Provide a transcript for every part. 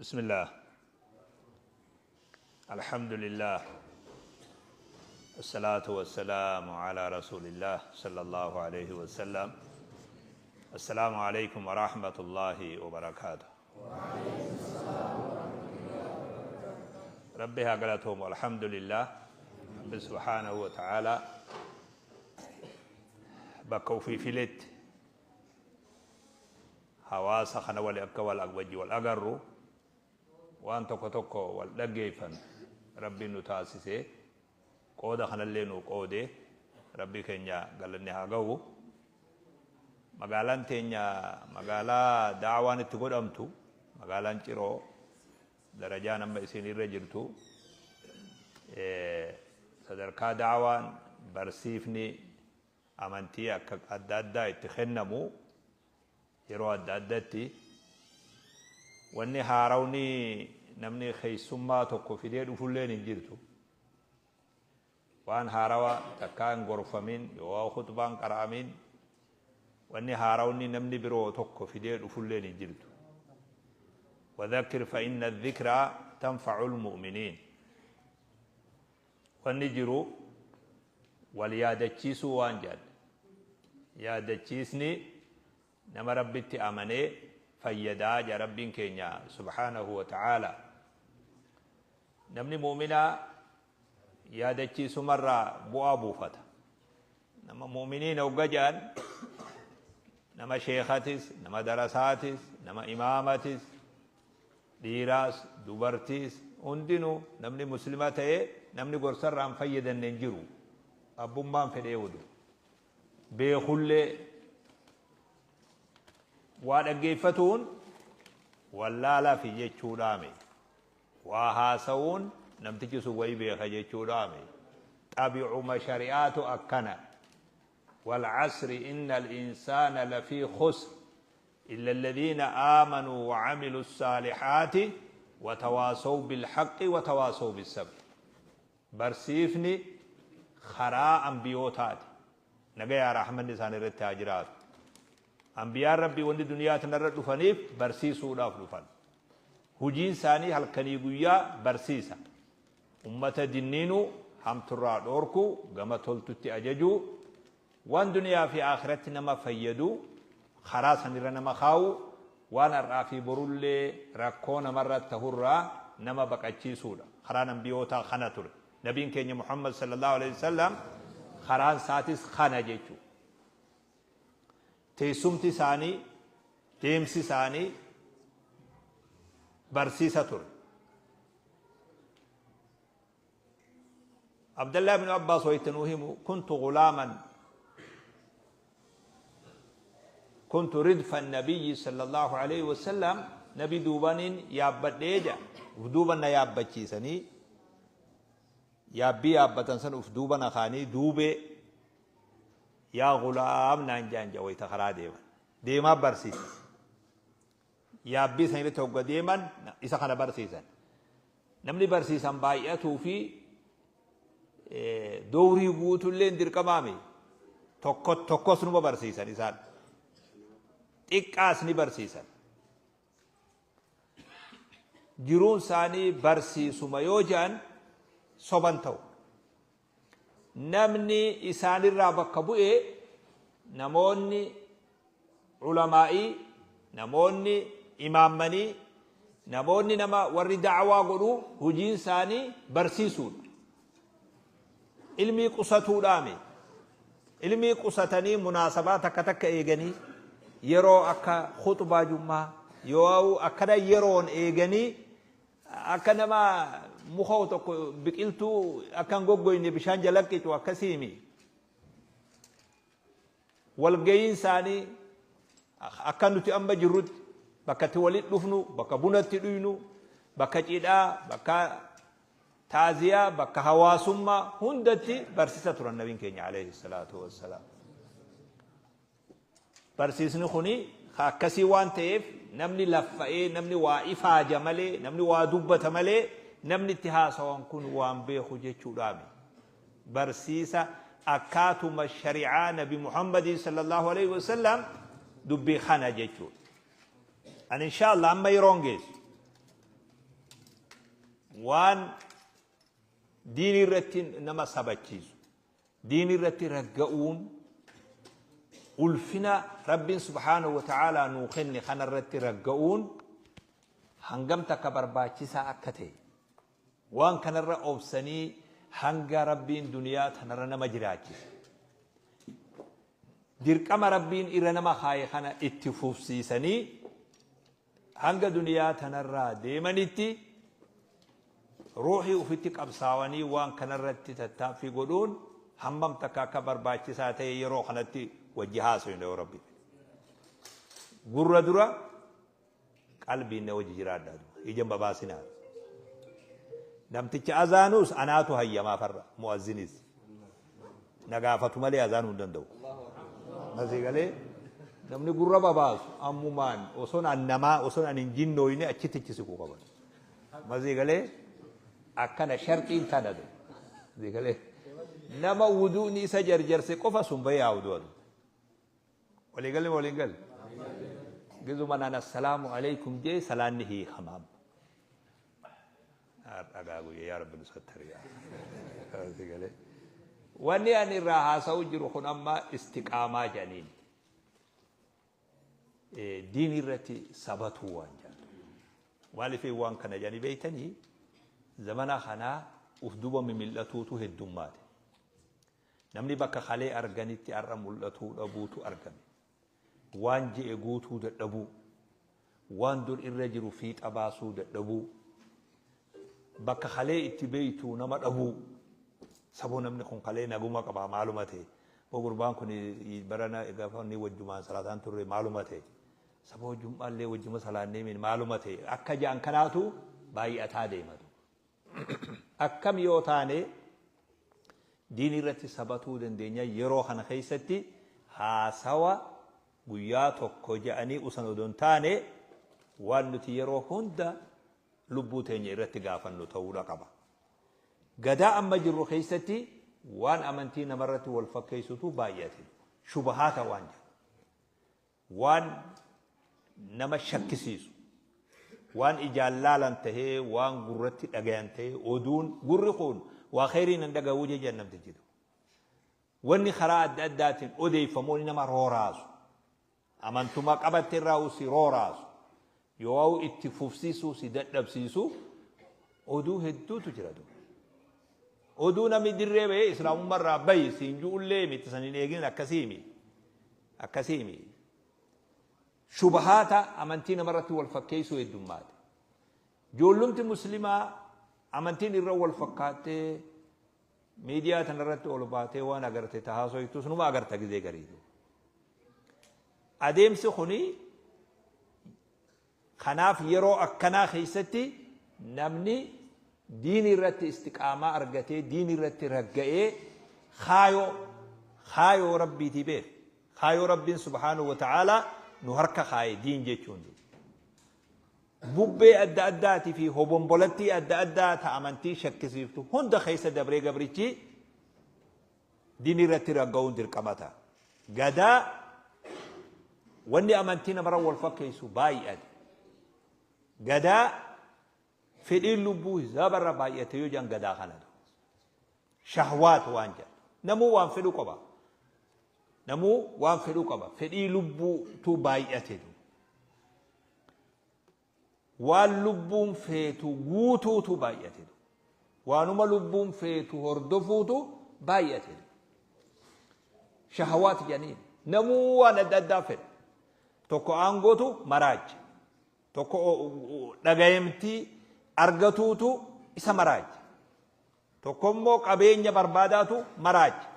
بسم الله، الحمد لله، الصلاة والسلام على رسول الله صلى الله عليه وسلم. السلام عليكم ورحمة الله وبركاته. ربي قالتهم والحمد لله، رب سبحانه وتعالى bakka ufii filetti hawaasa kana wali akka wal wajji wal agarru, waan tokko tokko wal dhaggeeffannu Rabbiin nu taasisee, qooda kanallee nu qoode. Rabbi keenya galanni haa ga'u. Magaalaan teenya magaalaa daawaan itti godhamtu, magaalaan Ciroo, darajaan amma isin irra jirtu, sadarkaa daawaan barsiifni amantii akka adda addaa itti kennamu yeroo adda addatti, wanni haarawni namni keessummaa tokko fidee dhufulleen hin jirtu. Waan haarawa takkaa hin gorfamin yoo khutbaan qara'amin, wanni haarawni namni biroo tokko fidee dhufulleen hin jirtu. وذكر فإن الذكرى تنفع المؤمنين. Wanni jiru wal yaadachiisuu waan jedhan, yaadachiisni nama Rabbitti amanee fayyadaa ja Rabbiin keenya سبحانه وتعالى. Namni mu'minaa yaadachiisumarraa bu'aa buufata. Nama mu'miniin hogga jedhan, nama sheekatis, nama darasaatis, nama imaamatis, dhiiraas dubartiis, hundinuu namni muslima ta'ee namni gorsarraa hin fayyadanne hin jiru. Abbummaan fedhee wudu beekullee waa dhaggeeffatuun wallaalaa fi jechuudhaame, waa haasa'uun namtichi sun wayii beeka jechuudhaame. Xabi'uma shari'aatu akkana. والعصر إن الإنسان لفي خسر إلا الذين آمنوا وعملوا الصالحات وتواصوا بالحق وتواصوا بالصبر. Barsiifni karaa ambiyootaati, nagayaa rahmanni isaan irratti haa jiraatu. Ambiyaan Rabbii wanni duniyaa tanarra dhufaniif barsiisuudhaaf dhufan. Hujiin isaanii halkanii guyyaa barsiisa, ummata dinniinuu, hamturraa dhoorkuu, gama toltutti ajajuu, waan duniyaa fi akhiratti nama fayyadu karaa sanirra nama kaa'u, waan har'aa fi borullee rakkoo namarra tahurraa nama baqachiisuudha. Karaan ambiyootaa kana ture. Nabiin keenya Muhammad صلى الله عليه وسلم karaan isaatis kana jechuu. Teessumti isaanii, deemsi isaanii barsiisa ture. Abdallah ibn Abbas wayta nuu himu, كنت غلاما كنت ردف النبي صلى الله عليه وسلم. Nabi duubaniin yaabbadhee ja, uf duuban na yaabbachiisanii, yaabbii yaabbatan san uf duuba na kaanii, duubee "يا غلام" naan jaan ja. Wayta karaa deeman deemaa barsiisan, yaabbii san irratti hogga deeman isa kana barsiisan. Namni barsiisan baay'atuu fi dowrii guutullee dirqamaami. Tokko tokkos numa barsiisan, isaan xiqqaas ni barsiisan. Jiruun isaanii barsiisuma yoo jedhan soban ta'u. Namni isaanirraa bakka bu'ee, namoonni ulamaa'ii, namoonni imaammanii, namoonni nama warri da'awaa godhu, hujiin isaanii barsiisuudha. Ilmii qusatuudhaami. Ilmii qusatanii munaasabaa takka takka eeganii, yeroo akka khuxbaa jummaa yoo akkana yeroon eeganii, akka nama muka tokko biqiltuu akka hin goggoyne bishaan jalaqqitu akkasiimi. Walga'iin isaanii akka nuti amma jirrutti, bakka itti walitti dhufnu, bakka bunatti dhuynu, bakka cidhaa, bakka taaziyaa, bakka hawaasummaa hundatti barsiisa turan nabiin keenya عليه الصلاة والسلام. Barsiisni kuni akkasii waan ta'eef, namni laffa'ee, namni waa ifaaja malee, namni waa dubbata malee, namni itti haasawan kun waan beeku jechuudhaami. Barsiisa akkaatuma shari'aa Nabi Muhammadin صلى الله عليه وسلم dubbii kana jechuudha. Ani إن شاء الله amma yeroon geessu Waan diinii irratti nama sabachiisu, diinii irratti ragga'uun ulfina Rabbiin subhaanahu wa ta'aalaa nuu kenne kana irratti ragga'uun hangam takka barbaachisaa akka ta'e, waan kanarra obsanii hanga Rabbiin duniyaa tanarra nama jiraachise, dirqama Rabbiin irra nama kaaye kana itti fufsiisanii hanga duniyaa tanarraa deemanitti ruuhii ufitti qabsaawanii waan kanarratti tattaaffii godhuun hammam takka akka barbaachisaa ta'e yeroo kanatti wajji haasofna yoo Rabbi fedhe. Gurra dura qalbiin na wajji jiraadhaa duuba ija hin babaasinaa. Namticha azaanuus anaatu hayyamaa farra mu'azzinis. Na gaafatu malee azaanuu hin danda'u. Masii galee namni gurra babaasu ammumaan osoon an namaa osoon an hin jinnooyne achitti achi siquu qaban. Masii galee akkana sharxiin tana du. Masii galee nama wuduuni isa jarjarse qofa sun bahee haa wudu'atu. Walii galee waliin galle. Gizuma naan assalaamu alaikum jee salaanni hiikama amma. Dhagaa guyya yaa rabbi nu sattari yaa. Si galee. Wanni ani irraa haasa'u jiru kun amma istiqaamaa jedhaniin. Diinii irratti sabatuu waan jedhan. Maaliif waan kana jedhanii beektanii zamana kanaa uf duuba mimil'atuutu heddummaate. Namni bakka kalee arganitti har'a mul'atuu dhabuutu argame. Waan je'e guutuu dadhabuu. Waan dur irra jiru fiixa baasuu dadhabuu. Bakka kalee itti beeytu nama dhabuu. Saboo namni kun kalee naguma qabaa maaluma ta'e. Boo gurbaan kun barana gaafa inni wajjumaan salaataan turre maaluma ta'e. Saboo jum'aallee wajjuma salaannee min maaluma ta'e. Akka ja'an kanaatu baay'ataa deema. Akkam yoo taane diinii irratti sabatuu dandeenya yeroo kana keessatti haasawa guyyaa tokko ja'anii usan odoo hin taane waan nuti yeroo hunda lubbuu teenya irratti gaafannu ta'uudha qaba. Gadaa amma jirru keessatti waan amantii namarratti wal fakkeessutu baay'ate. Shubahaata waan jedhu. Waan nama shakkisiisu, waan ijaan laalan tahee, waan gurratti dhagayan tahee, oduun gurri kun waa kheyriin hin dhagahuu jedhan namtichi tokko. Wanni karaa adda addaatiin odeeyfamu nama rooraasu. Amantuma qabatte irraa si rooraasu. Yoo itti fufsiisuu si dadhabsiisu oduu hedduutu jira duuba. Oduu namni dirree bahee islaamummaa irraa bahi siin ju'ullee miti san hin eegin akkasii miti. Akkasii miti. Shubahaata amantii namarratti wal fakkeessuu heddummaate. Ijoollumti muslimaa amantiin irra wal fakkaattee miidiyaa tanarratti ol baatee waan agarte tahaasoytus numa agarta gizee gariitu. Adeemsi kuni kanaaf yeroo akkanaa keessatti namni diinii irratti istiqaamaa argatee diinii irratti ragga'ee kaayoo kaayoo rabbiitii beeke kaayoo rabbiin subhaanahu wa ta'aalaa nu harka kaaye diin jechuun bubbee adda addaatii fi hobombolattii adda addaa ta amantii shakkisiiftu hunda keessa dabree gabrichi Diinii irratti ragga'uun dirqama ta'a. Gadaa wanni amantii namarra wal fakkeessu baay'ate. Gadaa fedhiin lubbuu hisaabarra baay'ate yoo jedhan gadaa kanatu. Shahwaat waan jedhan. Namuu waan fedhu qaba. Namuu waan fedhu qaba. Fedhii lubbuutu baay'ate. Waan lubbuun feetu guutuutu baay'ate. Waanuma lubbuun feetu hordofuutu baay'ate. Shahawaat jedhaniin. Namuu waan adda addaa fedha. Tokko aangootu maraacha. Tokko dhagayamtii argatuutu isa maraacha. Tokko immoo qabeenya barbaadaatu maraacha.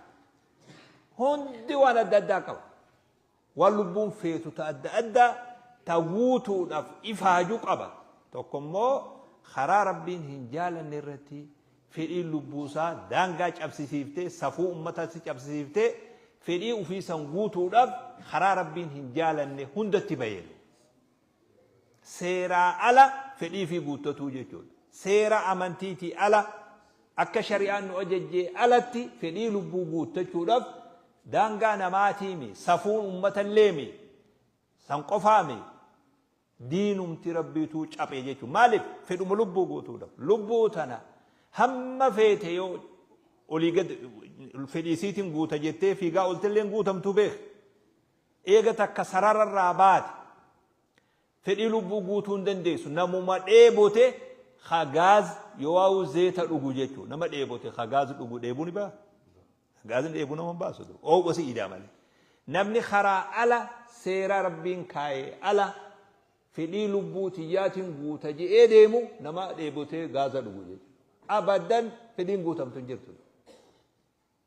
Hundi waan adda addaa qaba. Waan lubbuun feetu ta adda addaa ta guutuudhaaf ifaaju qaba. Tokko immoo karaa Rabbiin hin jaalanne irratti fedhiin lubbuu isaa daangaa cabsisiiftee safuu ummataatti cabsisiiftee fedhii ufii san guutuudhaaf karaa Rabbiin hin jaalanne hundatti bahee. Seeraa ala fedhii fi guuttatuu jechuudha. Seera amantiitii ala akka shari'aan nu ajajjee alatti fedhii lubbuu guuttachuudhaaf daangaa namaatiimi, safuun ummatalleemi, san qofaami. Diinumti Rabbiituu caphe jechuudha. Maaliif? Fedhuma lubbuu guutuudhaaf. Lubbuu tana hamma feete yoo olii gad fedhii isiitiin guuta jettee fiigaa ooltellee hin guutamtu beeki. Eega takka sarararraa baate fedhii lubbuu guutuu hin dandeessu. Namuma dheebote ka gaaz yoowaa'u zeeta dhugu jechuudha. Nama dheebote ka gaaz dhugu dheebuu ni baha. Gaazni dheebuu nama hin baasu. Oowwa si idaa malee. Namni karaa ala seera Rabbiin kaaye ala fedhii lubbuu tiyyaatiin guuta je'ee deemu nama dheebotee gaaza dhugu jechuudha. Abadan fedhiin guutamtu hin jirtu.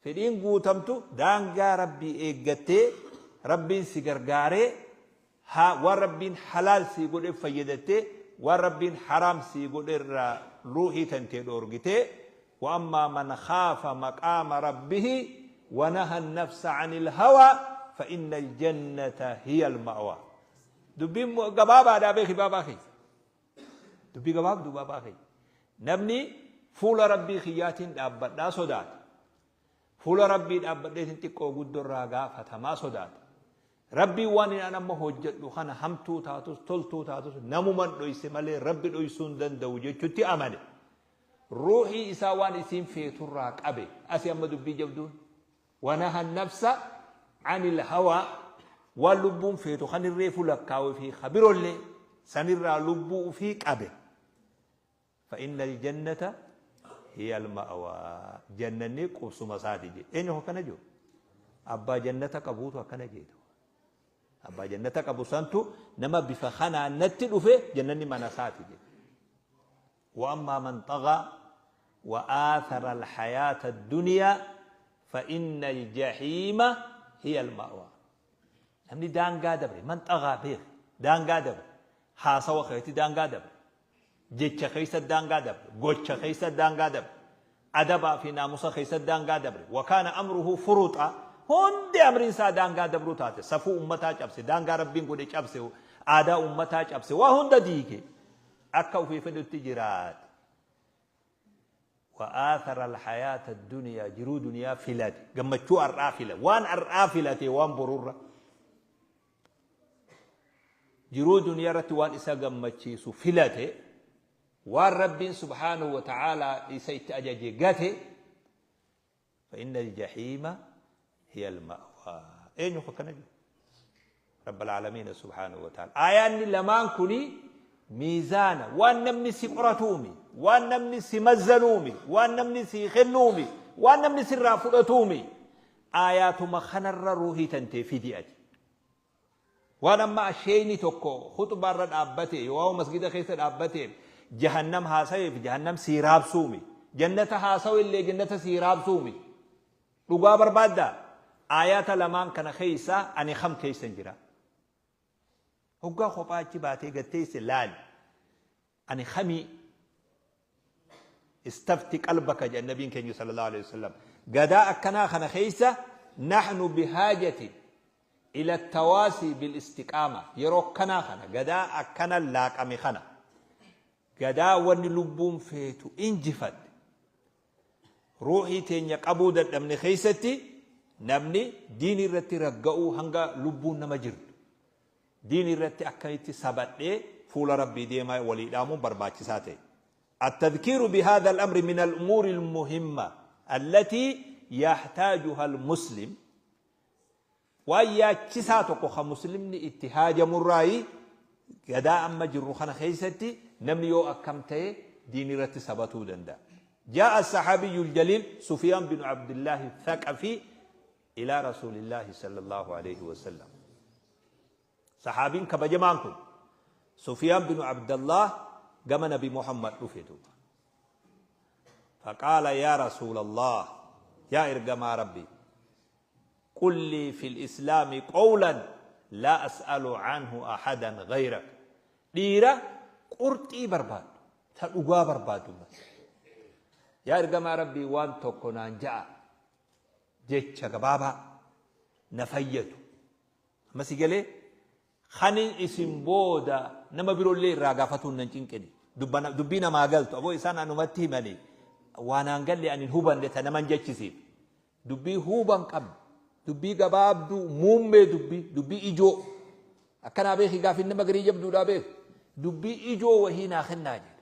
Fedhiin guutamtu daangaa Rabbii eeggattee Rabbiin si gargaaree waan Rabbiin halaal sii godhe fayyadattee waan Rabbiin haraam sii godhe irraa ruuhii tantee dhoorgitee wa ammaa man khaafa maqaama rabbihi wa naha nafsa anil hawaa fa inna aljannata hiya alma'waa. Dubbiin gabaabaadhaa beeki baabaa kiyya. Dubbii gabaabduu baabaa kiyya. Namni fuula Rabbii kiyyaatiin dhaabbadhaa sodaata. Fuula Rabbii dhaabbadheetiin xiqqoo guddoo irraa gaafatamaa sodaata. Rabbiin waan inni an amma hojjedhu kana hamtuu taatus toltuu taatus namuman dhoyse malee Rabbi dhoysuu hin danda'u jechutti amane. Ruuhii isaa waan isiin feeturraa qabe. Asi amma dubbii jabduun. Wanaha nafsa anil hawaa waan lubbuun feetu kan irreefu lakkaawe fi kabirollee sanirraa lubbuu ufii qabe. Fa innal jannata hiyal ma'waa jannanni qubsuma isaati jedhe. Eenyu akkana jiru? Abbaa jannata qabuutu akkana jedhu. Abbaa jannata qabu santu nama bifa kanaan natti dhufe jannanni mana isaati jedhe. Wa ammaa man xagaa wa aathara alhayaata addunyaa fa innal jahiima hiyal ma'waa. Namni daangaa dabre man xagaa beek daangaa dabre haasawa keetti daangaa dabre Jecha keessa daangaa dabre, gocha keessa daangaa dabre, adabaa fi naamusa keessa daangaa dabre, wa kaana amruhu furuxa, hundi amriin isaa daangaa dabruu taate, safuu ummataa cabse, daangaa Rabbiin godhe cabse, aadaa ummataa cabse, waa hunda diige, akka ofii fedhutti jiraate. Wa aathara alhayaata addunyaa, jiruu duniyaa filate, gammachuu har'aa filate, waan har'aa filate waan borurra. Jiruu duniyaa irratti waan isa gammachiisu filate, waan Rabbiin subhaanahu wa ta'aalaa isa itti ajaje gate, fa inna aljahiima hiya alma'waa. Eenyu akkana jedhu? Rabbal aalamiina subhaanahu wa ta'aalaa. Aayaanni lamaan kuni miizaana waan namni si qoratuumi, waan namni si mazzanuumi, waan namni si kennuumi, waan namni sirraa fudhatuumi. Aayaatuma kanarra ruuhii tantee fidi ati. Waan amma asheeyni tokko khuxbaa irra dhaabbate yookaan masgida keessa dhaabbateef jahannam haasaweef jahannam sii raabsuumi. Jannata haasawe illee jannata sii raabsuumi. Dhugaa barbaaddaa? Aayaata lamaan kana keessa ani kam keessan jira? Hoggaa kophaa achi baatee gad teesse laali. Ani kamii? Istafti qalbaka jedhan nabiin keenya sallallahu alaihi wasallam. Gadaa akkanaa kana keessa nahnu bihaajatin ila tawaasii bil istiqaama yeroo akkanaa kana gadaa akkana laaqame kana gadaa wanni lubbuun feetu injifatte ruuhii teenya qabuu dadhabne keessatti namni diinii irratti ragga'uu hanga lubbuun nama jirtu Diin irratti akkamitti sabadhee fuula Rabbii deema walii dhaamuun barbaachisaa ta'e. التذكير بهذا الأمر من الأمور المهمة التي يحتاجها المسلم waan yaachisaa tokko ka muslimni itti haajamurraayi gadaa amma jirru kana keessatti namni yoo akkam ta'e diin irratti sabatuu danda'a. جاء الصحابي الجليل سفيان بن عبد الله الثقفي إلى رسول الله صلى الله عليه وسلم. Sahaabiin kabajamaan kun Sufiyaan binu Abdallaah gama Nabi Muhammad dhufe duuba. Faqaala yaa Rasuulallaah, yaa ergamaa Rabbii, qul lii fil islaami qawlan laa as'alu anhu ahadan ghayrak. Dhiira qurxii barbaaddu, ta dhugaa barbaaddu. Yaa ergamaa Rabbii waan tokko naan ja'a, jecha gabaabaa na fayyadu. Amma si galee kanin isin booda nama biroollee irraa gaafatuun nan cinqine. Dubbii namaa galtu aboo isaan anumatti himanii waan aan galle ani hin hubanne ta naman jechisiif. Dubbii huuban qabne dubbii gabaabduu muummee dubbii dubbii ijoo akkanaa beeki gaafin nama garii jabduudhaa beeku. Dubbii ijoo wahii naa kennaa jedhe.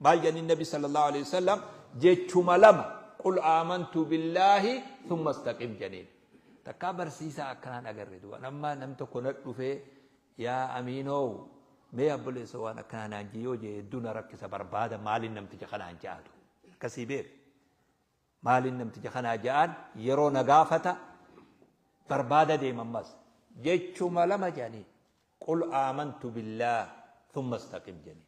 Maal jedhaniin Nabi sallallahu alaihi wasallam? Jechuma lama, qul aamantu billaahi thumma istaqim jedhaniin. Takkaa barsiisaa akkanaan agarre du'a. Amma nam tokko na dhufee, yaa Amiinoow, mee obboleessa waan akkanaa naan jee yoo jee, hedduu na rakkisa, barbaada maaliin namticha kanaan ja'atu. Akkasii beek. Maaliin namticha kanaa ja'aan yeroo na gaafata barbaada deema ammas. Jechuma lama jedhanii, qul aamantu billaah thumma istaqim jedhanii.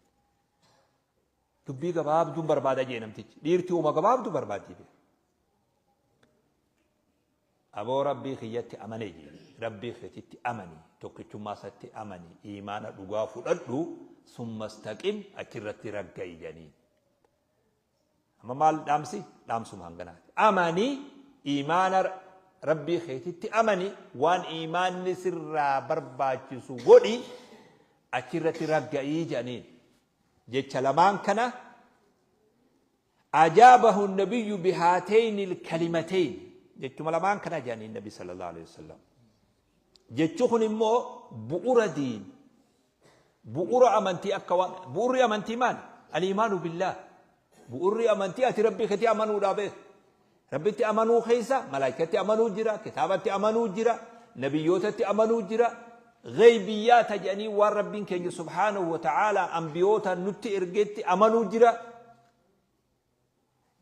Dubbii gabaabduun barbaada jee namtichi. Dhiirti uma gabaabduu barbaaddi beek. Aboo, Rabbii kiyyatti amane jee. Rabbii keetitti amani, tokkichummaa isatti amani, iimaana dhugaa fudhadhu, summa istaqim, achirratti ragga'i jedhaniin. Amma maal dhaamsi? Dhaamsuma hanganaati. Amani, iimaana Rabbii keetitti amani, waan iimaanni sirraa barbaachisu godhi, achirratti ragga'ii jedhaniin. Jecha lamaan kana ajaabahu nabiyyu bihaateyni kalimateyn, jechuma lamaan kana jedhaniin Nabi sallallahu alaihi wasallam. Jechi kun immoo bu'ura diin, bu'ura amantii. Akka waan bu'urri amantii maali? Al-iimaanu billaah. Bu'urri amantii ati Rabbii keetii amanuudhaa beek. Rabbitti amanuu keessa malaayikatti amanuu jira, kitaabatti amanuu jira, nabiyyootatti amanuu jira. Gheeybiyyaata jedhanii waan Rabbiin keenya subhaanahu wa ta'aalaa ambiyoota nutti ergetti amanuu jira.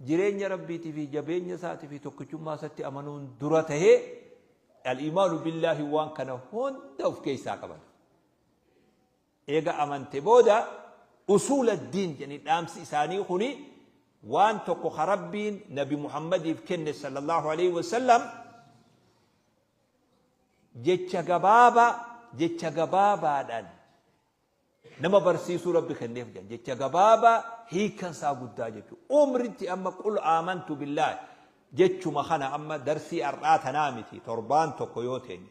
Jireenya Rabbiitii fi jabeenya isaatii fi tokkichummaa isatti amanuun dura tahee, al-iimaanu billaahi waan kana hunda of keessaa qabata. Eega amante booda usuula diin jedhanii dhaamsi isaanii kuni waan tokko ka Rabbiin Nabi Muhammadiif kenne sallallahu alaihi wasallam, jecha gabaabaa, jecha gabaabaadhaan nama barsiisuu Rabbi kenneef jedhan, jecha gabaabaa hiikan isaa guddaa jechuudha. Umritti amma qul aamantu billaahi jechuma kana amma darsii har'aa tanaa miti, torbaan tokko yoo teenye,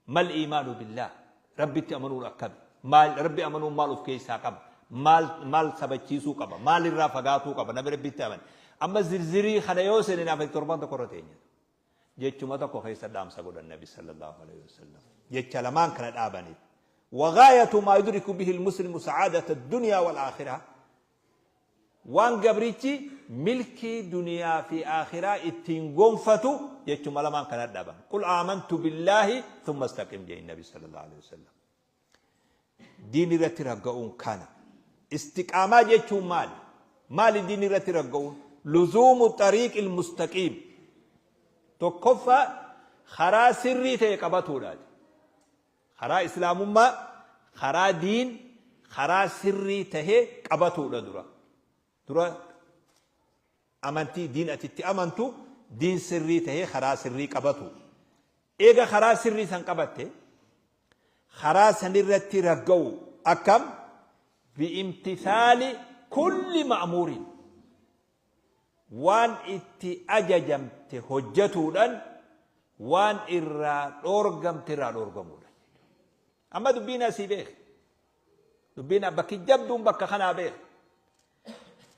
mal iimaanu billaah, Rabbitti amanuun akkami, maal Rabbi amanuun, maal of keessaa qaba, maal maal sabachiisuu qaba, maal irraa fagaatuu qaba namni Rabbitti amane? Amma zirzirii kana yoo seene naaf torbaan tokko irra teenya. Jechuma tokko keessa dhaamsa godhan Nabi sallallahu alaihi wasallam, jecha lamaan kana dhaabaniif. وغاية ما يدرك به المسلم سعادة الدنيا والآخرة، waan gabrichi milkii duniyaa fi aakhiraa ittiin gonfatu jechuma lamaan kana dhaban, qul aamantu billaahi thumma istaqim jee Nabi sallallahu alaihi wasallam. Diin irratti ragga'uun kana. Istiqaamaa jechuun maali? Maali diin irratti ragga'uun? Luzuumu xariiqi mustaqiim. Tokkoffaa, karaa sirrii ta'e qabatuudhaati. Karaa Islaamummaa, karaa diin, karaa sirrii ta'e qabatuudha dura. Dura amantii, diin ati itti amantu, diin sirrii ta'e, karaa sirrii qabatu. Eega karaa sirrii san qabatte, karaa sanirratti ragga'u. Akkam? Bi'imtithaali kulli ma'muurin, waan itti ajajamte hojjatuudhaan, waan irraa dhoorgamte irraa dhoorgamuudha. Amma dubbiin asii beek. Dubbiin bakki jabduun bakka kanaa beek.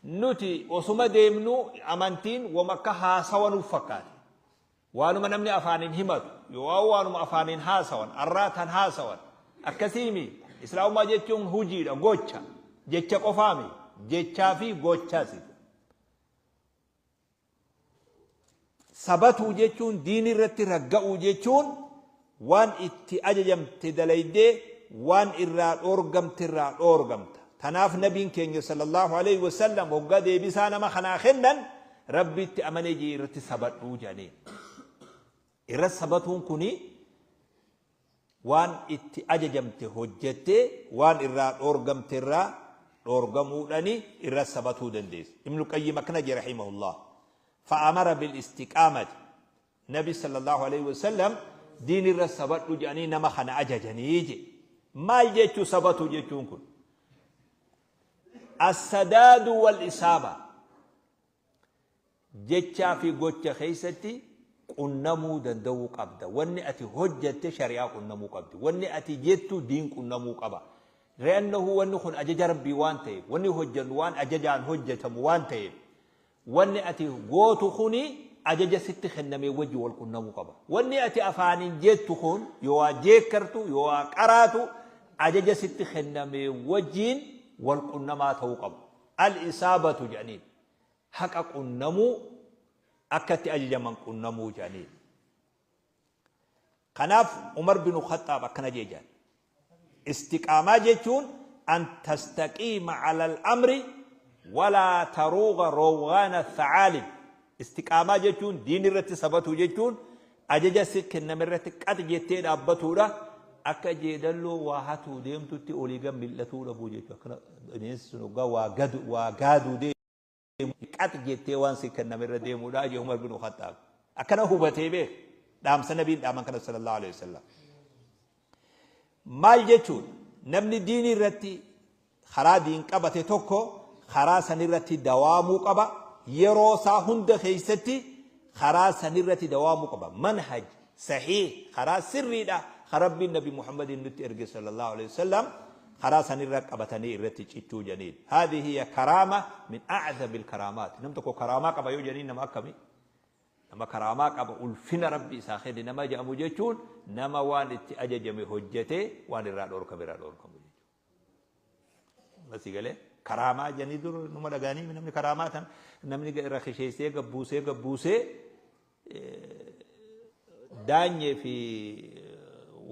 Nuti osuma deemnu amantiin wama akka haasawa nuuf fakkaate. Waanuma namni afaaniin himatu, yoo waanuma afaaniin haasawan, arraatan haasawan. Akkasiimi, Islaamummaa jechuun hujiidha, gocha. Jecha qofaami, jechaa fi gochas. Sabatuu jechuun, diin irratti ragga'uu jechuun, waan itti ajajamte dalaydee waan irraa dhoorgamte irraa dhoorgamta. Tanaaf Nabiin keenya sallallahu alaihi wasallam hoggaa deebisaa nama kanaa kennan, Rabbitti amanee jee irratti sabadhuu jedhaniin. Irra sabatuun kuni waan itti ajajamte hojjettee waan irraa dhoorgamte irraa dhoorgamuudhani irra sabatuu dandeessa. Ibnu Qayyim akkana jedhe rahimahullah. Fa'amara bil istiqaamati. Nabi sallallahu alaihi wasallam diin irra sabadhu jedhanii nama kana ajajanii je. Maal jechuu sabatu jechuun kun? As-sadaadu wal isaaba. Jechaa fi gocha keessatti qunnamuu danda'uu qabda. Wanni ati hojjette shari'aa qunnamuu qabdi. Wanni ati jettu diin qunnamuu qaba. Re'annahu wanni kun ajaja Rabbii waan ta'eef, wanni hojjennu waan ajajaan hojjetamu waan ta'eef, wanni ati gootu kuni ajaja sitti kenname wajji wal qunnamuu qaba. Wanni ati afaaniin jettu kun, yoo waa jeekkartu, yoo waa qaraatu, ajaja sitti kenname wajjiin wal qunnamaa ta'uu qaba. Al isaabatu jedhaniin. Haqa qunnamuu, akka itti ajajaman qunnamuu jedhaniin. Kanaaf Umar binu Khaxxaab akkana jee jedhan. Istiqaamaa jechuun an tastaqiima ala al-amri walaa taruuga roowgaana tha'aalib. Istiqaamaa jechuun diin irratti sabatuu jechuun ajaja si kenname irratti qax jettee dhaabbatuudha. Akka jeedalloo waa hatuu deemtutti olii gad mil'atuu dhabuu jechuudha. Akkana bineensi sun hoggaa waa gadu waa gaaduu deemu. Qax jettee waan si kenname irra deemuudha jee Umar bin Khaxxaab. Akkana hubatee beek dhaamsa nabiin dhaaman kana sallallahu alaihi wasallam. Maal jechuun namni diinii irratti karaa diin qabate tokko karaa san irratti dawaamuu qaba. Yeroo isaa hunda keessatti karaa san irratti dawaamuu qaba. Manhaj sahiih karaa sirriidha kan Rabbiin Nabi Muhammadiin nutti erge sallallahu alaihi wasallam karaa sanirra qabatanii irratti cichuu janiin. Haadhi hiya karaama min a'zamil karaamaat. Nam tokko karaamaa qaba yoo janiin nama akkami? Nama karaamaa qaba, ulfina Rabbi isaa kenne nama jedhamu jechuun nama waan itti ajajame hojjetee waan irraa dhoorkame irraa dhoorkamu jechuudha. Masii galee karaamaa jedhanii dur numa dhagaanii namni karaamaa tan namni irra kisheessee gabbuusee gabbuusee daanyee fi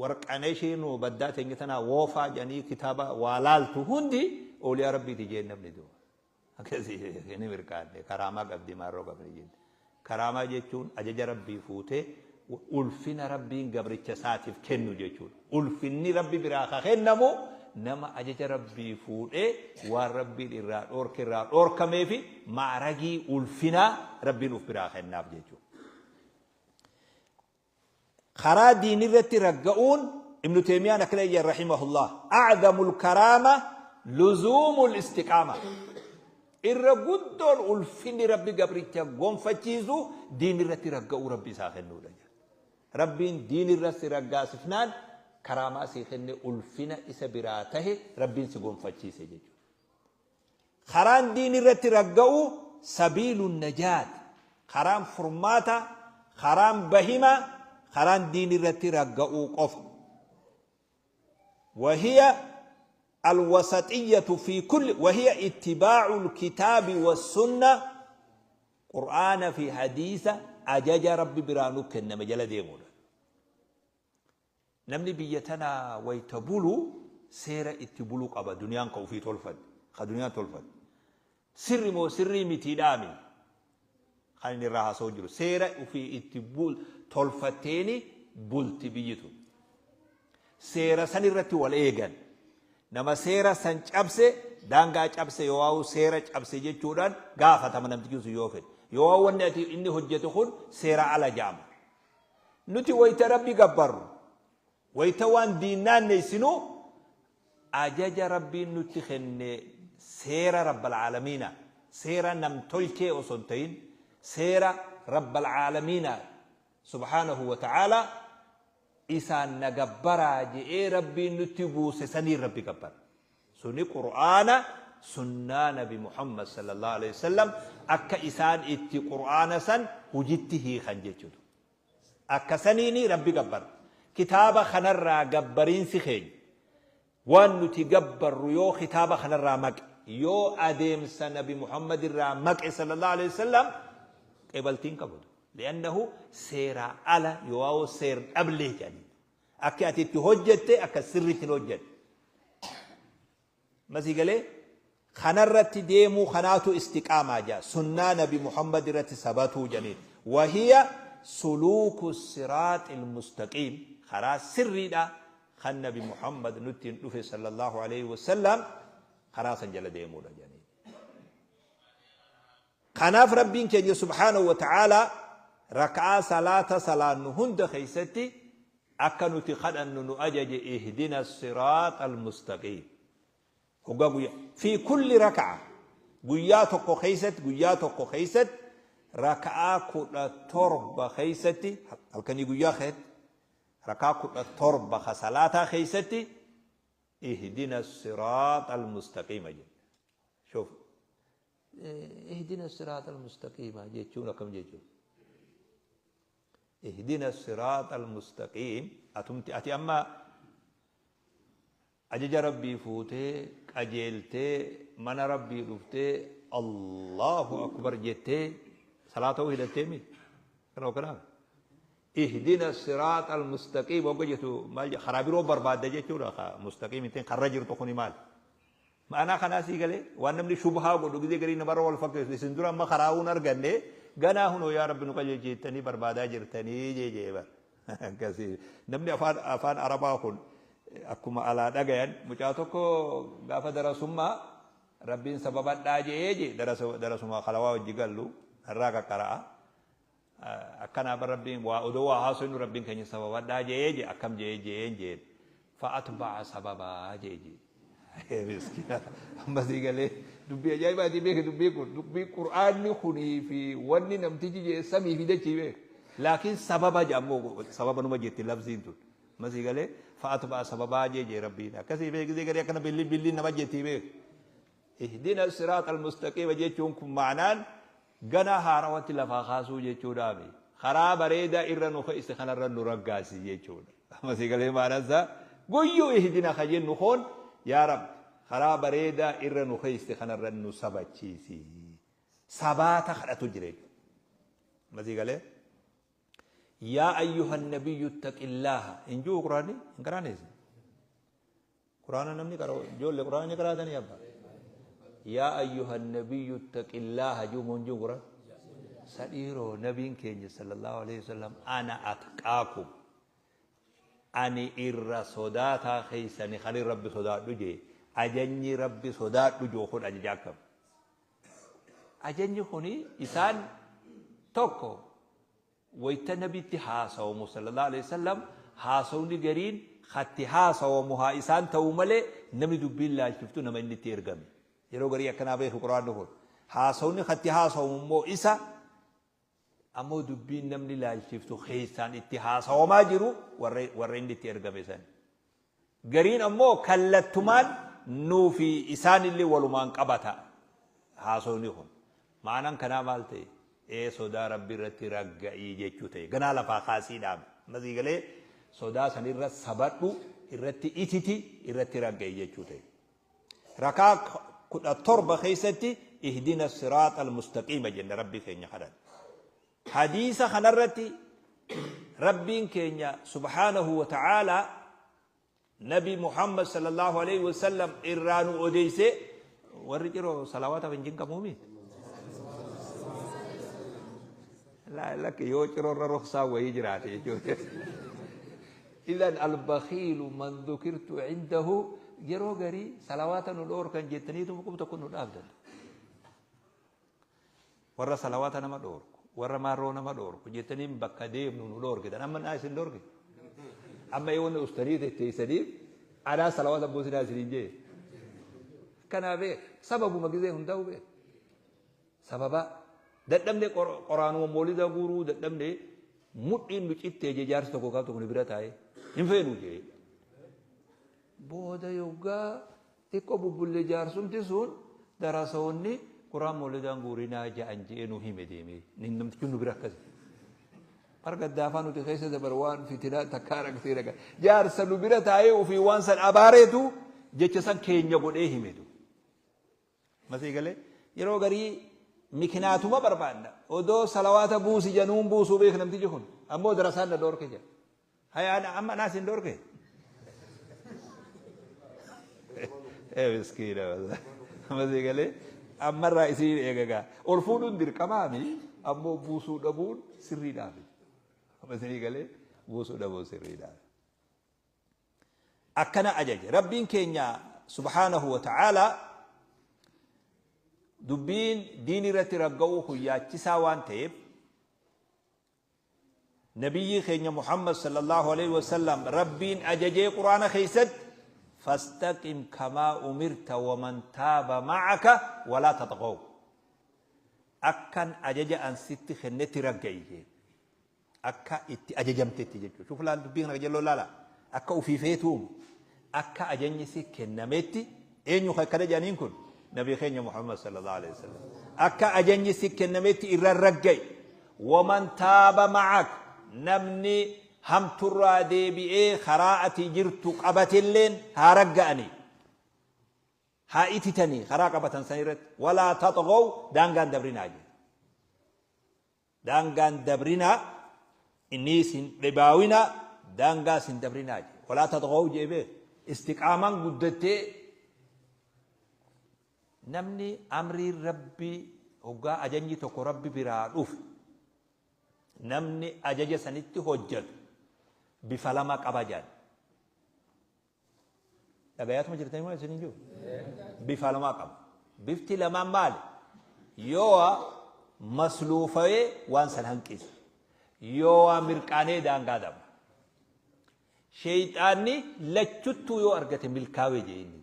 warqaneeshii nu baddaa teenya tanaa woofaa jedhanii kitaaba waa laaltu hundi ooliyaa rabbiiti jeen namni du'a. Akkasii ni mirkaanne karaamaa qabdi maarroo qabdi jette. Karaamaa jechuun ajaja Rabbii fuutee ulfina Rabbiin gabricha isaatiif kennu jechuudha. Ulfinni Rabbi biraa ka kennamu nama ajaja Rabbii fuudhee waan Rabbiin irraa dhoorke irraa dhoorkamee fi ma'ragii ulfinaa Rabbiin uf biraa kennaaf jechuudha. Karaa diinirratti ragga'uun Ibnu Teeymiyaan akkana jedhan rahimahullah, a'zamul karaama luzuumul istiqaama. Irra guddoon ulfinni Rabbi gabricha gonfachiisu diinirratti ragga'uu Rabbi isaa kennuudha jedha. Rabbiin diinirra si raggaasifnaan karaamaa sii kenne, ulfina isa biraa tahe Rabbiin si gonfachiise jechuudha. Karaan diin irratti ragga'uu sabiilun najaat, karaan furmaata, karaan bahima, karaan diin irratti ragga'uu qofa. Wahiya alwasaxiyyatu fi kulli wahiya ittibaa'ul kitaabi wassunna, Qur'aana fi hadiisa ajaja Rabbi biraa nu kenname jala deemuudha. Namni biyya tana wayta bulu seera itti bulu qaba, duniyaan ka ufii tolfatte, ka duniyaan tolfatte. Sirri moo sirrii mitiidhaami kan inni irraa haasa'u jiru. Seera ufii itti tolfatteeni bulti biyyi tun. Seera san irratti wal eegan. Nama seera san cabse, daangaa cabse yoo'aa'u seera cabse jechuudhaan gaafatama namtichi sun yoo fedhe. Yoo'aa'u wanni ati inni hojjetu kun seera ala ja'ama. Nuti wayta Rabbi gabbarru, wayta waan diin naanneysinu, ajaja Rabbiin nutti kenne, seera Rabbal Aalamiinaa, seera nam-tolchee osoo hin tahin, seera Rabbal Aalamiinaa subhaanahu wa ta'aalaa isaan na gabbaraa je'ee Rabbiin nutti buuse saniin Rabbi gabbarra. Suni Qur'aana, sunnaa Nabi Muhammad sallallahu aleyhi wa sallam, akka isaan itti Qur'aana san hujitti hiikan jechuudha. Akka saniini Rabbi gabbarra. Kitaaba kanarraa gabbariinsi keenya, waan nuti gabbarru yoo kitaaba kanarraa maqe, yoo adeemsa Nabi Muhammad irraa maqe sallallahu aleyhi wa sallam, qeebaltiin qabu. Li'annahu seeraa ala yoo seer dhablee jedhanii. Akki ati itti hojjette akka sirriitti hin hojjenne. Masii galee kanarratti deemuu kanaatu istiqaamaa jaa. Sunnaa Nabi Muhammad irratti sabatuu jedhaniin. Wahiya suluuku siraaxil mustaqiim, karaa sirriidha kan Nabi Muhammad nutti hin dhufe sallallahu alaihi wasallam karaa san jala deemuudha jedhaniin. Kanaaf Rabbiin keenya subhaanahu wa ta'aalaa raka'aa salaata salaannu hunda keessatti akka nuti kadhannu nu ajaje, ihdina siraaxa almustaqiim. Hoggaa guyyaa fi kulli raka'a guyyaa tokko keessatti, guyyaa tokko keessatti raka'aa 17 keessatti, halkanii guyyaa keessatti raka'aa 17 ka salaataa keessatti ihdina siraaxa almustaqiima jenna. Shuf, ihdina siraaxa almustaqiima jechuun akkam jechuudha? Ihdina siraaxa almustaqiim atumti ati amma Ajaja Rabbii fuutee qajeeltee mana Rabbii dhuftee Allahu Akbar jettee salaata hidhattee mi? Kana kanaa. Ihdina siraata almustaqiim hogga jettu maal karaa biroo barbaadda jechuudha. Mustaqiim ittiin karra jirtu kuni maal? Ma'anaa kanaa sii galee waan namni shubhaa godhu gizee garii namarra wal fakkeessu isin dura amma karaa hun arganne ganaa hunoo yaa Rabbi nu qajeelchi jettanii barbaadaa jirtanii jee bara. Akkasii namni afaan Arabaa kun akkuma alaa dhagayan mucaa tokko gaafa darasummaa Rabbiin sababadhaa jee jee darasuma kalawaa wajji gallu irraa qaqqara'a. Akkanaa bar Rabbiin waa odoo waa haasofnu Rabbiin keenya sababadhaa jee jee akkam jee jeen jeen. Fa'atba'a sababaa jee jee. Miskiina amma sii galee dubbii ajaa'ibaatii beeke dubbii kun dubbii qur'aanni kunii fi wanni namtichi jee samii fi dachii beeke. Laakiin sababa jee ammoo sababa numa jetti labsiin tun. Amma sii galee fa'atba'a sababaa jee jee Rabbiin. Akkasii beeke gisee galee akkana billi billi nama jettii beeke. Ihdina siraata almustaqiima jechuun kun ma'anaan ganaa haarawatti lafaa kaasuu jechuudhaami. Karaa bareedaa irra nu keesse kanarra nu raggaasi jechuudha. Amma sii galee ma'anaan isaa guyyuu ihdina ka jennu kun yaa Rabbi karaa bareedaa irra nu keesse kanarra nu sabachiisi. Sabaata kadhatu jira jechuudha. Amma sii galee yaa ayyuhan nabiyyu ittaqillaaha hin jiru quraanni hin qaraaneessi. Quraana namni qara'u ijoollee quraana ni qaraatanii abba. Yaa ayyuhan nabiyyu ittaqillaaha jiru moo hin jiru quraan? Sadhiiroo nabiin keenya sallallahu alaihi wasallam ana atqaakum ani irra sodaataa keessani kan rabbi sodaadhu jee ajajni rabbi sodaadhu jiru kun ajaja akkam? Ajajni kuni isaan tokko wayta nabitti haasawamu sallallahu alaihi wasallam haasawni gariin hatti haasawamu haa isaan ta'uu malee namni dubbiin laalchiftu nama inni itti ergame. Yeroo garii akkanaa beeku quraanni kun. Haasawni hatti haasawamu immoo isa ammoo dubbiin namni laalchiftu keessaan itti haasawamaa jiru warra inni itti ergame san. Gariin ammoo kallattumaan nuu fi isaan illee walumaan qabata haasawni kun. Ma'anaan kanaa maal ta'e? Ee sodaa Rabbi irratti ragga'ii jechuu ta'e. Ganaa lafaa kaasii dhaame. Ammasii galee sodaa sanirra sabadhu irratti ititi irratti ragga'i jechuu ta'e. Rakaa 17 keessatti ihdina siraaxa almustaqiima jenna Rabbi keenya kadhan. Hadiisa kanarratti Rabbiin keenya subhaanahu wa ta'aalaa Nabi Muhammad sallallahu alaihi wasallam irraa nu odeessee warri ciroo salawaataaf hin jinqamuumi. Lakki yoo ciroorra ruksaa wayii jiraate jechuudha. Idan albakhiilu man dhukirtu indahu yeroo garii salawaata nu dhoorkan jettaniitu qub tokko nu dhaabdan. Warra salawaata nama dhoorku, warra maarroo nama dhoorku jettaniin bakka deemnu nu dhoorkitan. Amma naa isin dhoorki. Amma yoo wanni ustanii tetteessaniif anaa salawaata buusinaa isiniin jee. Kanaa beek sababuma gizee hundaa'u beek. Sababa dadhabne qoraanuma moolida guuruu dadhabne mudhiin nu cittee jee jaarsi tokko gaaf tokko nu bira taa'ee hin feenu jee. Booda yoggaa xiqqoo bubbulle jaarsumti sun darasoonni quraan moolidaan guurinaa ja'an je'ee nu hime deemee namtichi nu bira akkasi. Marga daafaa nuti keessa dabar waan fitinaa takkaa raktee dhaga. Jaarsa nu bira taa'ee ofii waan san abaareetu jecha san keenya godhee himetu. Masii galee yeroo garii mikinaatuma barbaadna. Odoo salawaata buusi januun buusuu beek namtichi kun. Ammoo darasaan na dhoorke jedha. Haya amma naas hin dhoorke. Ee miskiina wallahi. Masii galee ammarraa isiin eegagaa. Ol fuudhuun dirqamaami ammoo buusuu dhabuun sirriidhaafi. Masii galee buusuu dhabuun sirriidhaafi. Akkana ajaje Rabbiin keenya subhaanahu wa ta'aalaa. Dubbiin diin irratti ragga'uu kun yaachisaa waan ta'eef nabiyyii keenya Muhammad sallallahu alaihi wasallam Rabbiin ajajee quraana keessatti fastaqim kamaa umirta waman taaba ma'aka walaa taxghaw, akkan ajaja an sitti kennetti ragga'i jee, akka itti ajajamtetti jechuudha. Shuf laal dubbii kana qajeelloo laala. Akka ofii feetuum akka ajajni si kennametti eenyu akkana jedhaniin kun nabii keenya Muhammad sallallahu alaihi wasallam. Akka ajajni si kennametti irra ragga'i. Waman taaba ma'ak, namni Hamturraa deebi'ee karaa ati jirtu qabatilleen haa ragga'anii. Haa ititanii karaa qabatan san irratti. Walaa taxghaw, daangaan dabrinaa jedhe. Daangaan dabrinaa, inniis hin dhibaawinaa, daangaas hin dabrinaa jedhe. Walaa taxghaw jee beek. Istiqaamaan guddattee namni amriin Rabbii hoggaa ajajni tokko Rabbi biraa dhufe, namni ajaja sanitti hojjatu bifa lama qaba jedhan. Dhagayaatuma jirtanii moo isin hin jiru? Bifa lama qaba. Bifti lamaan maali? Yoo masluufawee waan san hanqisu. Yoo mirqaanee daangaa dabra. Sheeyxaanni lachuttuu yoo argate milkaawee jee inni.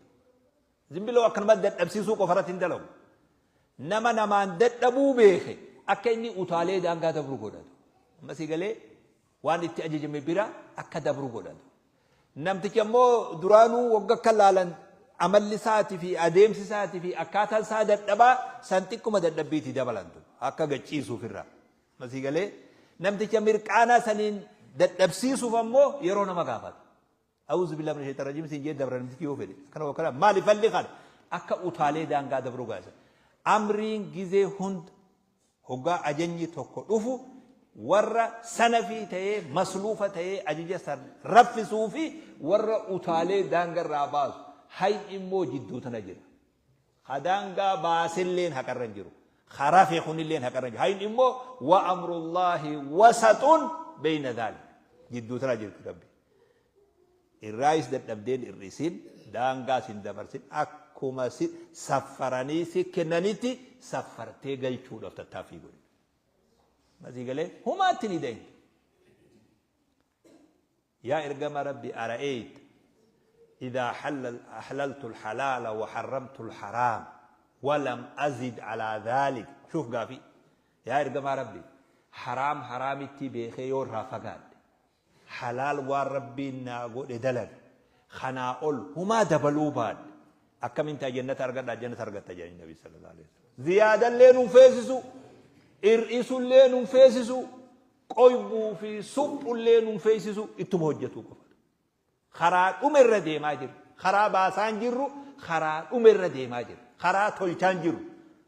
Zimbiloo akkanumatti dadhabsiisuu qofa irratti hin dalagu. Nama namaan dadhabuu beeke akka inni utaalee daangaa dabru godhatu. Amma sii galee, waan itti ajajame bira akka dabru godhatu. Namtichi ammoo duraanuu wagga akka laalan amalli isaatii fi adeemsi isaatii fi akkaataan isaa dadhabaa san xiqquma dadhabbiitii dabalantu akka gachiisuuf irraa. Amma sii galee, namticha mirqaanaa saniin dadhabsiisuuf ammoo yeroo nama gaafata. A'uuzu billaahi mina shayxaani rajiim siin jee dabra namtichi yoo fedhe. Akkana akkana maali falli kana akka utaalee daangaa dabruu gaasa. Amriin gizee hunda hoggaa ajajni tokko dhufu warra sanafii ta'ee masluufa ta'ee ajaja san raffisuu fi warra utaalee daangarraa baasu hayni immoo jidduu tana jira. Ka daangaa baaselleen haqarra hin jiru. Ka rafe kunilleen haqarra hin jiru. Hayni immoo wa amrullaahi wasaxun beeyna daalik. Jidduu tana jirti Rabbi. Irraayis dadhabdeen hir'isin, daangaas hin dabarsin, akkuma si saffaranii si kennanitti saffartee galchuudhaaf tattaaffii godhi. Masii galee humaatti ni dahin. Yaa ergama Rabbi, ara'eeyta idaa ahlaltu alhalaala wa harramtu alharaam wa lam azid alaa dhaalik. Shuuf gaafii. Yaa ergamaa Rabbi, haraam haraamitti beekee yoo irraa fagaadhe, halaal waan Rabbiin naa godhe dalage, kanaa ol humaa dabaluu baadhe, akkamiin ta'a, jannata argadhaa? Jannata argatta jedhanii Nabi sallallahu alaihi wasallam. Ziyaadallee nun feesisu, hir'isullee nun feesisu, qoybuu fi suphullee nun feesisu, ittuma hojjetuu qofa. Karaa dhume irra deemaa jirra. Karaa baasaan jirru, karaa dhume irra deemaa jirra. Karaa tolchaan jiru.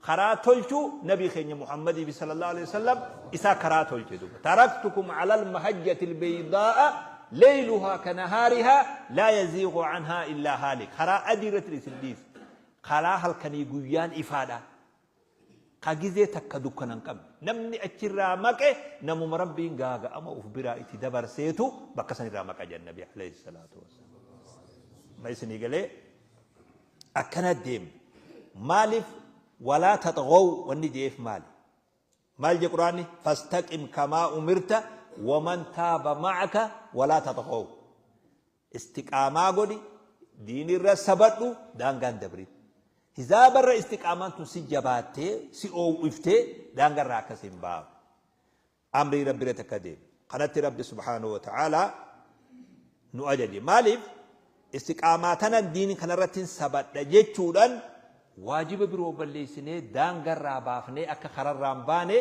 Karaa tolchuu Nabii keenya Muhammadii fi sallallahu alaihi wasallam isaa karaa tolche duuba. Taraktukum alal mahajjati albaydaa'a layluhaa kanahaarihaa laa yaziighu anhaa illaa haalik. Karaa adii irratti isin dhiise. Karaa halkanii guyyaan ifaadha. Ka gizee takka dukkana hin qabne. Namni achirraa maqe namuma Rabbiin gaaga'ama uf biraa itti dabarseetu bakka sanirraa maqa jedhan Nabi alayhi salaatu wassalaam. Ma isinii galee? Akkana deemna. Maaliif walaa taxghaw wanni je'eef maali? Maal je Qur'aanni? Fastaqim kamaa umirta waman taaba ma'aka walaa taxghaw. Istiqaamaa godhi, diinirra sabadhu, daangaa hin dabrin. Hizaabarra istiqaamaan tun si jabaattee, si oowwiftee daangarraa akka si hin baafne. Amrii Rabbi irratti akka deemu. Kanatti Rabbi subhaanahu wa ta'aalaa nu ajaje. Maaliif? Istiqaamaa tanan diini kanarratti hin sabadha jechuudhaan waajiba biroo balleessinee daangarraa baafnee akka kararraa hin baane,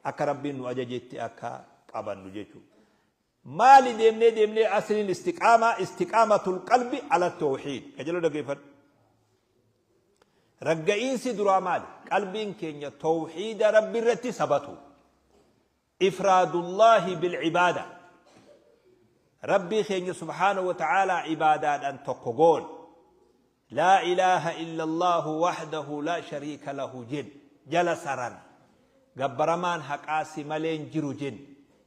akka Rabbiin nu ajajetti akka qabannu jechuudha. Maali deemnee deemnee asliin istiqaamaa istiqaamatul qalbi ala tawhiid. Qajeeloo dhaggeeffadhu. Ragga'iinsi duraa maali? Qalbiin keenya tawhiida Rabbi irratti sabatu. Ifraadullaahi bil ibaada. Rabbii keenya subhaanahu wa ta'aalaa ibaadaadhaan tokko goone. Laa ilaaha illallaahu wahdahu laa shariika lahu jen jala saran. Gabbaramaan haqaa si malee hin jiru jen.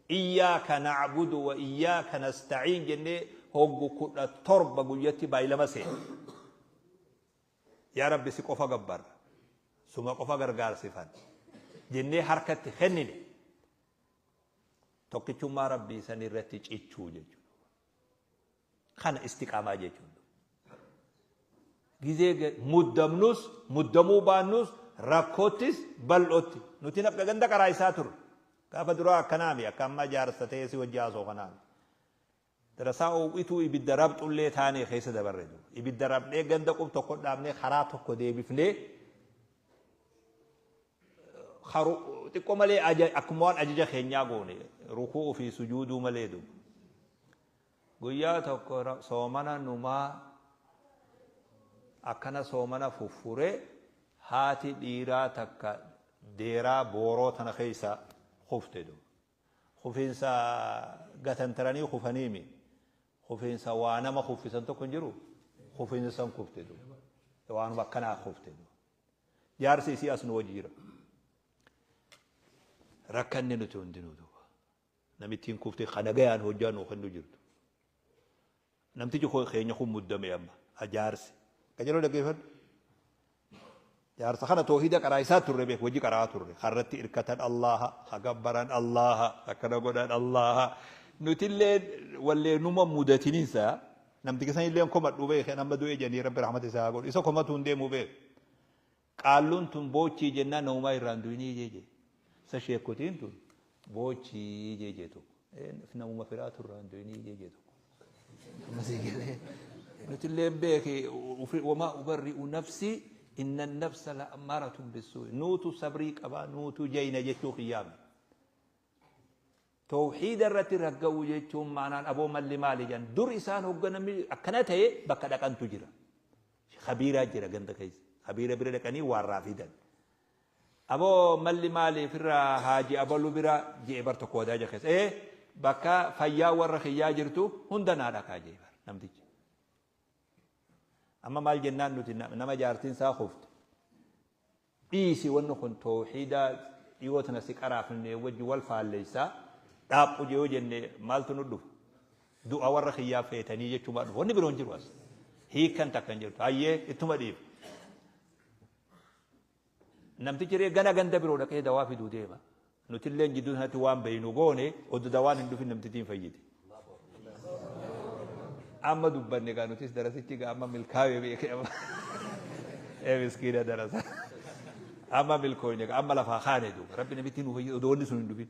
Iyyaaka na'budu wa iyyaaka nasta'iin jennee hoggu 17 guyyatti baay'ilama seena. Yaa Rabbi, si qofa gabbarra. Suma qofa gargaarsifan. Jennee harkatti kennine. Tokkichummaa Rabbii san irratti cichuu jechuudha. Kana istiqaamaa jechuun. Gizee muddamnus, muddamuu baannus, rakkoottis bal'ootti. Nuti nafqa ganda karaa isaa turre. Gaafa duraa akkanaami, akka amma jaarsa ta'ee si wajji haasoo kanaami. Darasaa oowwituu ibidda rabxullee taanee keessa dabarre. Ibidda rabnee ganda qub tokko dhaabnee karaa tokko deebifnee xiqqoo malee akkuma waan ajaja keenyaa goone, ruku'uu fi sujuuduu malee duuba. Guyyaa tokko soomana numaa akkana soomana fuffure, haati dhiiraa takka deeraa booroo tana keessa kufte duuba. Kufiinsa gatantaranii kufaniimi. Kufiinsa waa nama kuffisan tokko hin jiru. Kufiinsa san kufte duuba. Waanuma akkanaa kufte duuba. Jaarsi isii as nu wajji jira. Rakkanne nuti hundinuu duuba. Namittiin kufte kana gayaan hojjaa nuu kennu jirtu. Namtichi keenya kun muddame amma. Jaarsi. Qajeeloo dhaggeeffadhu. Jaarsa kana toohida qaraa isaa turre beek, wajji qaraa turre. Karratti irkatan Allaha, hagabbaran Allaha, akkana godhan Allaha. Nutillee wallee numa mudatiniinsa namtichi san illee komadhu beek, amma du'e jedhanii Rabbi rahmata isaa godhu. Isa komatu hin deemu beek. Qaalluun tun boochii jennaan namumaa irraan du'inii jeje. Isa sheekotiin tun boochii jeje tokko. Namuma firaatu irraan du'inii jeje tokko. Amma si galee nutillee beeki, wamaa ubarri'u nafsi inna nafsa la ammaratun bisuu. Nuutu sabrii qabaa, nuutu jayna jechuu kiyyaame. Tawhiida irratti ragga'uu jechuun maanaan aboo malli maali jedhan, dur isaan hogganamni akkana ta'e bakka dhaqantu jira. Khabiiraa jira ganda keessa. Khabiira bira dhaqanii waarraa fidan. Aboo malli maali firraa haaji abalu bira je'e bar tokko wadaaja keessa. Ee, bakka fayyaa warra kiyyaa jirtu hunda naa dhaqaa je'e bar namtichi. Amma maal jennaan nuti nama jaartiin isaa kufte? Dhiisi, wanni kun tawhiida dhiyoo tana si qaraafne wajji wal faalleessa, dhaaphu yoo jenne maaltu nu dhufa? Du'a warra kiyyaa feetanii jechuumaa dhufa. Wanni biroo hin jiru as. Hiikkan takka hin jirtu. Hayyee, ittuma dhiif. Namtichi ree gana ganda biroo dhaqee dawaa fiduu deema. Nutilleen jidduu sanatti waan beeynu goone, oduu dawaan hin dhufin namtittiin fayyite. Amma dubbanne gaa nutis, darasichi gaa amma milkaa'ee beekee amma. Ee miskiina darasa. Amma milkooyne gaa amma lafaa kaane duuba. Rabbi namitti nu fayyise odoo wanni sun hin dhufin.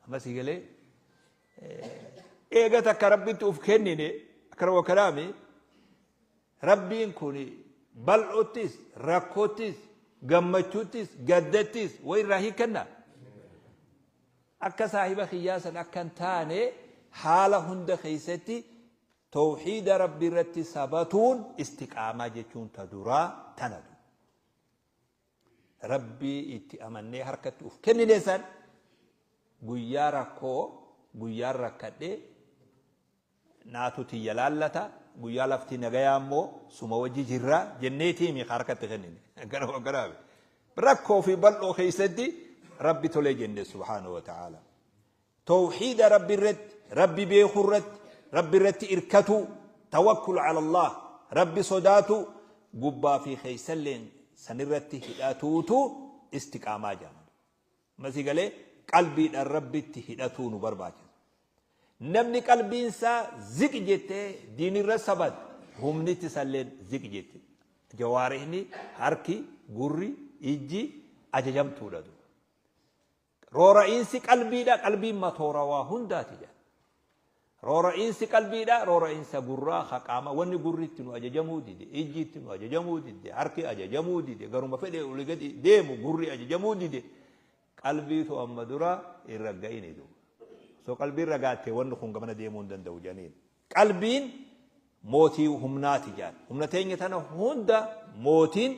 Amma si galee eega takka Rabbitti uf kennine akkana wakalaami, Rabbiin kun bal'oottis, rakkoottis, gammachuuttis, gaddattis wa irraa hiikkanna. Akka saahiba kiyyaa san akka hin taane, haala hunda keessatti tawhiida Rabbi irratti sabatuun istiqaamaa jechuun ta duraa tana. Rabbii itti amannee harkatti uf kennine san guyyaa rakkoo, guyyaan rakkadhe naatu tiyya laallata, guyyaa lafti nagayaa immoo suma wajji jirra jenneetiimi harkatti kennine. Akkana rakkoo fi bal'oo keessatti Rabbi tolee jenne subhaanahu wa ta'ala. Tawhiida Rabbi irratti, Rabbi beekuu irratti, Rabbi irratti irkatuu, tawakkul ala Allah, Rabbi sodaatu, gubbaa fi keessalleen sanirratti hidhatuutu istiqaamaa jedhama. Masii galee qalbiidhaan Rabbitti hidhatuu nu barbaachisa. Namni qalbiin isaa ziq jettee diinirra sabat, humnitti isalleen ziq jette. Jawaarihni, harki, gurri, ijji ajajamtuudha duuba. Roora'iinsi qalbiidha, qalbiin matoora waa hundaati jedha. Roora'iinsi qalbiidha, roora'iinsa gurraa ka qaama, wanni gurri itti nu ajajamuu dide, ijji itti nu ajajamuu dide, harki ajajamuu dide, garuma fedhe olii gadi deemu gurri ajajamuu dide, qalbiitu amma dura hin ragga'ini duuba. Osoo qalbiin ragaatte wanni kun gamana deemuu hin danda'u jedhaniin. Qalbiin mootii humnaati jedhan. Humna teenya tana hunda mootiin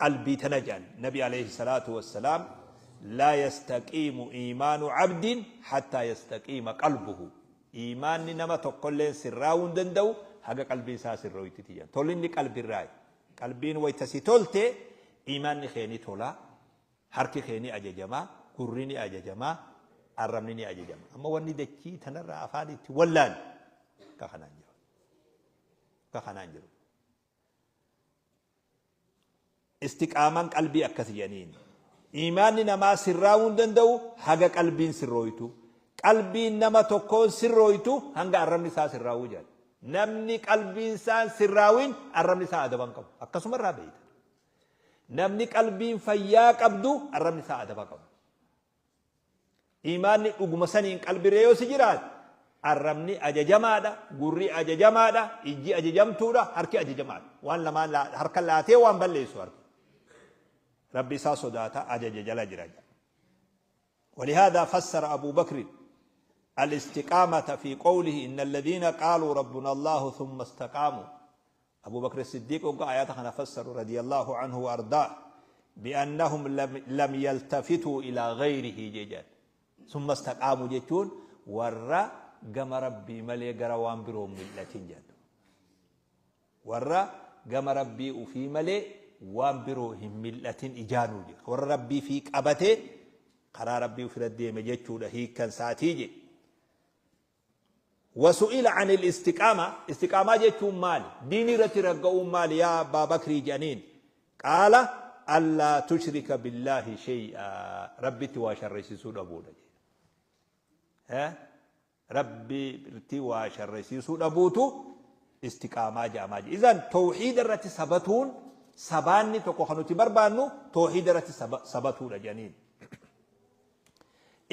qalbii tana jedhan. Nabi alayhi salaatu wassalaam, laa yastaqiimu iimaanu abdin hattaa yastaqiima qalbuhu. Iimaanni nama tokkolleen sirraa'uu hin danda'u haga qalbiin isaa sirrooytiti jedhan. Tolinni qalbirraayi. Qalbiin wayta si tolte iimaanni kee ni tola. Harki kee ni ajajama, gurri ni ajajama, arrabni ni ajajama. Amma wanni dachii tanarraa afaan itti wallaale akka kanaan jiru. Akka kanaan jiru. Istiqaamaan qalbii akkas jedhaniin. Iimaanni namaa sirraa'uu hin danda'u haga qalbiin sirrooytu. Qalbiin nama tokkoon sirrooytu hanga arrabni isaa sirraa'uu jedhan. Namni qalbiin isaa sirraawin arrabni isaa adaba hin qabu. Akkasuma irraa beeyta. Namni qalbiin fayyaa qabdu arrabni isaa adaba qaba. Iimaanni dhuguma saniin qalbirra yoo si jiraate arrabni ajajamaadha, gurri ajajamaadha, ijji ajajamtuudha, harki ajajamaadha. Waan lamaan harka laatee waan balleessu harki. Rabbi isaa sodaata, ajaja jala jira. ولهذا فسر أبو بكر الاستقامة في قوله إن الذين قالوا ربنا الله ثم استقاموا. أبو بكر الصديق وقع آيات خنا فسر رضي الله عنه وأرضاه بأنهم لم يلتفتوا إلى غيره جيجان ثم استقاموا جيتون ورا قم ربي ملي قروان بروم ملتين جاد ورا قم ربي وفي ملي وان بروهم ملتين إجانو جي ورا ربي فيك أبتي قرار ربي وفي ردي مجيتشو هي كان ساتيجي. وسئل عن الاستقامة، استقامة جيتشو مال ديني رترقوا مال يا أبا بكر جنين، قال ألا تشرك بالله شيئا، ربي تواشر رسيسو أبونا ها ربي تواشر رسيسو أبوتو استقامة جامعة. إذن توحيد الرتي سبتون سباني تقو بربانو توحيد الرتي سبتون جنين.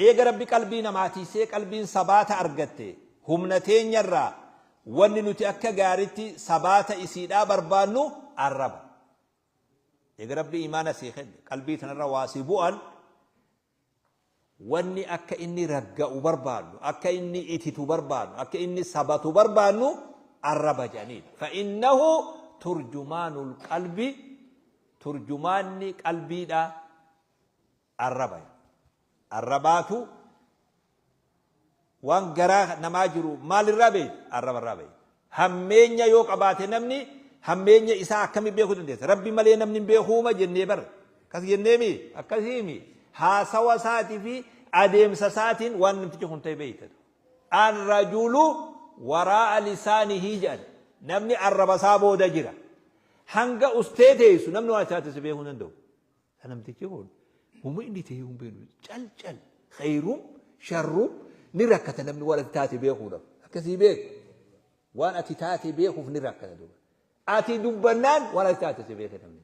إيجا ربي قلبي نماتي سي قلبي سبات أرغتي همنتين يرى واني نتي أكا غارتي سبات إسيدا بربانو الرب. إيجا ربي إيمانا سيخد قلبي تنرى واسبوان واني أكا إني رقاء بربانو أكا إني إتتو بربانو أكا إني سباتو بربانو الرب جنين. فإنه ترجمان القلب، ترجمان قلبي دا الرب. الرباتو وان غرا نماجرو مال الربي الرب الربي همينيا يو قبات نمني همينيا إسا أكمي بيخو دندس ربي مالي نمني بيخو ما جنة بر كاس جنة مي أكاسيمي ها سوا ساتي في أديم ساتين وان نمتي خنتي بيت الرجل وراء لسانه جل نمني الرب سابو دجرا هنگا أستيتيسو نمني وان ساتي بيخو نندو نمتي خون هم إني تيهم بينو جل جل خيرهم شرهم نركت نمني ولا تاتي بيخو دم أكاسي بيك وان أتي تاتي بيخو في نركت دوبا أتي دبنان ولا تاتي بيخو نمني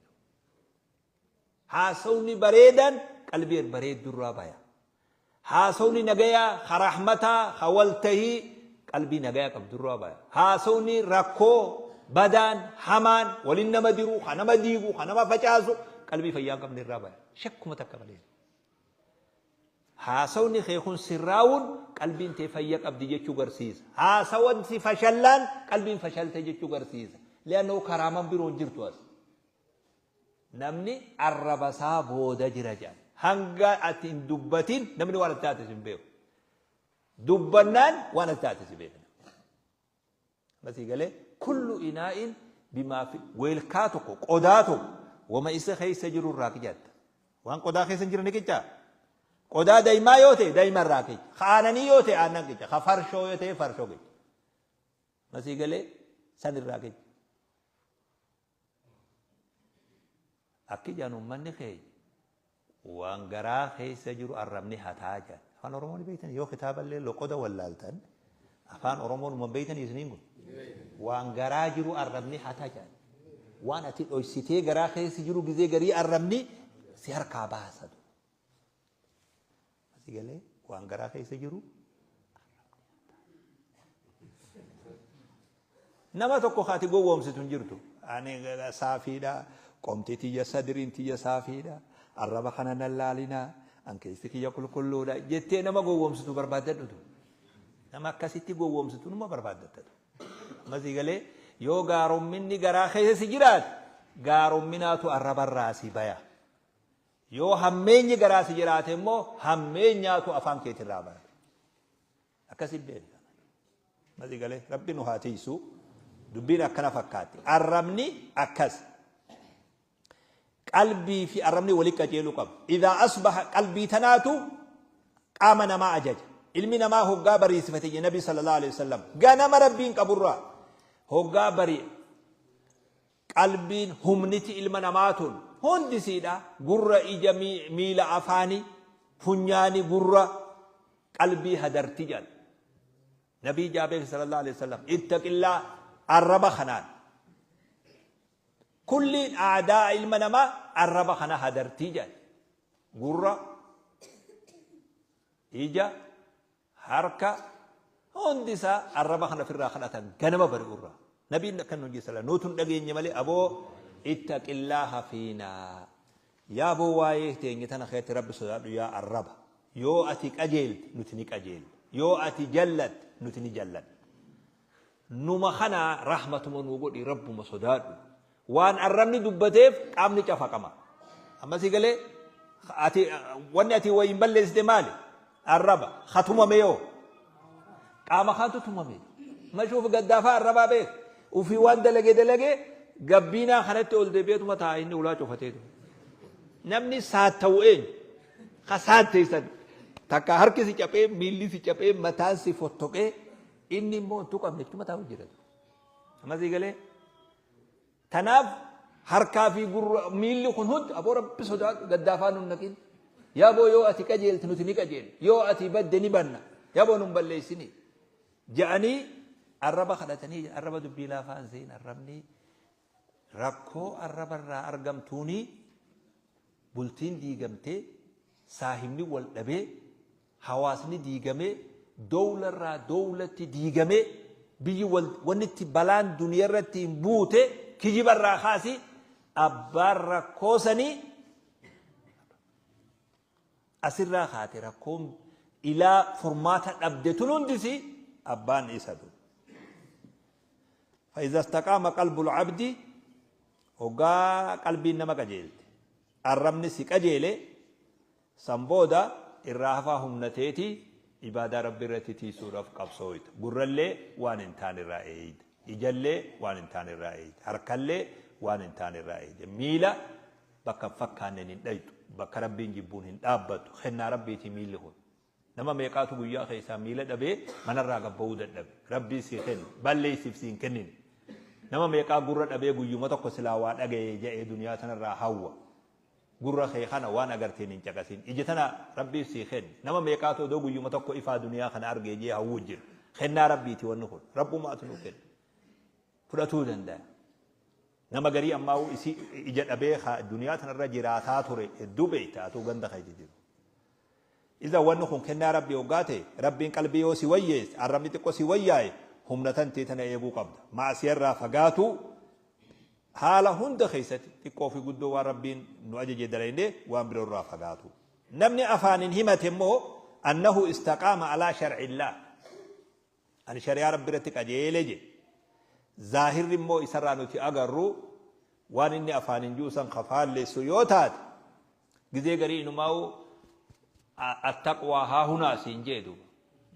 حاسوني بريدا قلبي بريد الرابيا حاسوني نجايا خرحمتا خولته قلبي نجايا قبض الرابيا حاسوني ركو بدان حمان ولنما ديرو خنما ديغو خنما فجازو قلبي فيا قبل الرابيا شك ما تكملين حاسوني خيخون سراون قلبي انت فيا قبض جيتشو غرسيس حاسون سي فشلان قلبي فشلت جيتشو غرسيس لأنه كراما بيرون جرتواس نمني الربسا بودا جرجان هنگا أتين دبتين نمني وانا تاتي بيو دبنان وانا تاتي بيو بس يقول كل إناء بما في ويلكاتكو قداتو وما إسا خيس جرو الراكجات وان قدا خيس جرو نكجا قدا دايما يوتي دايما راكج خانني يوتي آنان كجا خفرشو يوتي فرشو كجا بس يقول سن الراكج أكيد أنو من خي وانغرا خي سجرو الرمني هتاجا أفان أورمون بيتن يو كتاب اللي لقدا ولالتن أفان أورمون من بيتن يزنينغو وانغرا جرو الرمني هتاجا وانا تي أوسيتي غرا خي سجرو جزي غري الرمني سير كاباسد بس يقولي وانغرا خي سجرو نما توكو خاتي قوم ستنجرتو أنا سافيدا قمتي تيجا صدرين تيجا سافيدا الرب خنا نلالنا أنك استكي يقول كله لا جتنا ما قوم ستو بربادته نما كسيتي قوم ستو نما بربادته ما زي قالي يو قارم مني قراخي سجرات قارم مناتو الرب الراسي بيا يو هميني قراسي جرات مو همينياتو أفهم كيت الرابع أكسب بيه ما زي قالي ربي نهاتيسو دبينا كنا فكاتي الرمني أكس قلبي في الرمني ولك جيلو قب إذا أصبح قلبي تناتو قامنا ما أجج علمنا ما هو قابري صفتي النبي صلى الله عليه وسلم قانا مربين قبرا هو قابري قلبي همنتي علمنا ماتون هندي سيدا قرة إجا ميل عفاني فنياني قرة قلبي هدرتجل نبي جابه صلى الله عليه وسلم اتق الله الرب خنان كل أعداء علمنا ما الرب خنا هدرتجل قرة إجا حركة هندسة الرب خنا في الراخنة جنب برقرة نبي كان نجي سلا نوتن دقين يملي أبو اتق الله فينا يا أبو وايه تيجي تنا خير رب سبحانه يا الرب يو أتيك أجيل نتنيك أجيل Yoo ati jallatte nuti ni jallanna. Numa kana rahmatuma nuu godhi, Rabbuma sodaadhu. Waan arrabni dubbateef qaamni cafaqama. Amma si galee, ati wanni ati wayiin balleessite maali? Arraba. Ka tumame yoo? Qaama kaantu tumame. Mashuuf gaddaafaa arrabaa beek. Ufii waan dalage dalage gabbiinaa kanatti ol deebi'eetuma taa'a, inni ulaa cufateetu. Namni saatta'u eenyu? Ka saatteessan. Takka harki si caphee, miilli si caphee, mataan si fottoqee, inni immoo hin tuqamne jechuun mataa hojjeta. Amma sii galee? Tanaaf harkaa fi gurra miilli kun hundi, aboo Rabbi sodaadhu, gaddaafaa nun naqin. Yaaboo, yoo ati qajeelte nuti ni qajeelna. Yoo ati badde ni banna. Yaaboo, nun balleessini. Ja'anii arraba kadhatanii, arraba dubbii laafaa hin sehin. Arrabni rakkoo arrabarraa argamtuuni bultiin diigamtee, saahibni wal dhabee, hawaasni diigamee, dowlarraa dowlatti diigamee, biyyi wanni itti balaan duniyarratti hin buute kijibarraa kaasi abbaan rakkoo sanii asirraa kaate. Rakkoon ilaa furmaata dhabde tun hundisi abbaan isa du. فإذا استقام قلب العبد، hoggaa qalbiin nama qajeelte, arrabni si qajeele, san booda irraa hafaa humna teeti ibaadaa Rabbi irratti tiisuudhaaf qabsooyta. Gurrallee waan hin taane irraa eeyda, ijallee waan hin taane irraa eeyda, harkallee waan hin taane irraa eeyda, miila bakka hin fakkaanneen hin dhayxu, bakka Rabbiin jibbuun hin dhaabbattu. Kennaa Rabbiiti miilli kun. Nama meeqaatu guyyaa keessaa miila dhabee manarraa gabba'uu dadhabe? Rabbiin sii kenne, balleessiif sii hin kennine. Nama meeqaa gurra dhabee guyyuma tokko silaa waa dhagaye ja'ee duniyaa tanarraa hawwa? Gurra kee kana waan agarteen hin caqasin. Ija tana Rabbiin sii kenne. Nama meeqaatu odoo guyyuma tokko ifaa duniyaa kana argee jee hawwuu jira? Kennaa Rabbiiti wanni kun. Rabbumaatu nu kenne. Fudhatuu danda'a. Nama garii ammaa isii ija dhabee duniyaa tanarra jiraataa ture hedduu beekta atuu ganda keessa jiru. Iza wanni kun kennaa Rabbii hoggaa ta'e, Rabbiin qalbii yoo si wayyeesse, arrabni xiqqoo si wayyaa'e, humna tantee tana eeguu qabda. Ma'asiyarraa fagaatuu haala hunda keessatti, xiqqoo fi guddoo waan Rabbiin nu ajaje dalaynee waan biroo irraa fagaatu. Namni afaanin himate immoo annahu istaqaama alaa shar'illaah. Ani shari'aa Rabbi irratti qajeele jedhe. Zaahirri immoo isarraa nuti agarru waan inni afaanin ji'u san ka faallessu yoo taate, gizee garii inumaa'u attaqwaa haa hunaa siin jee duuba.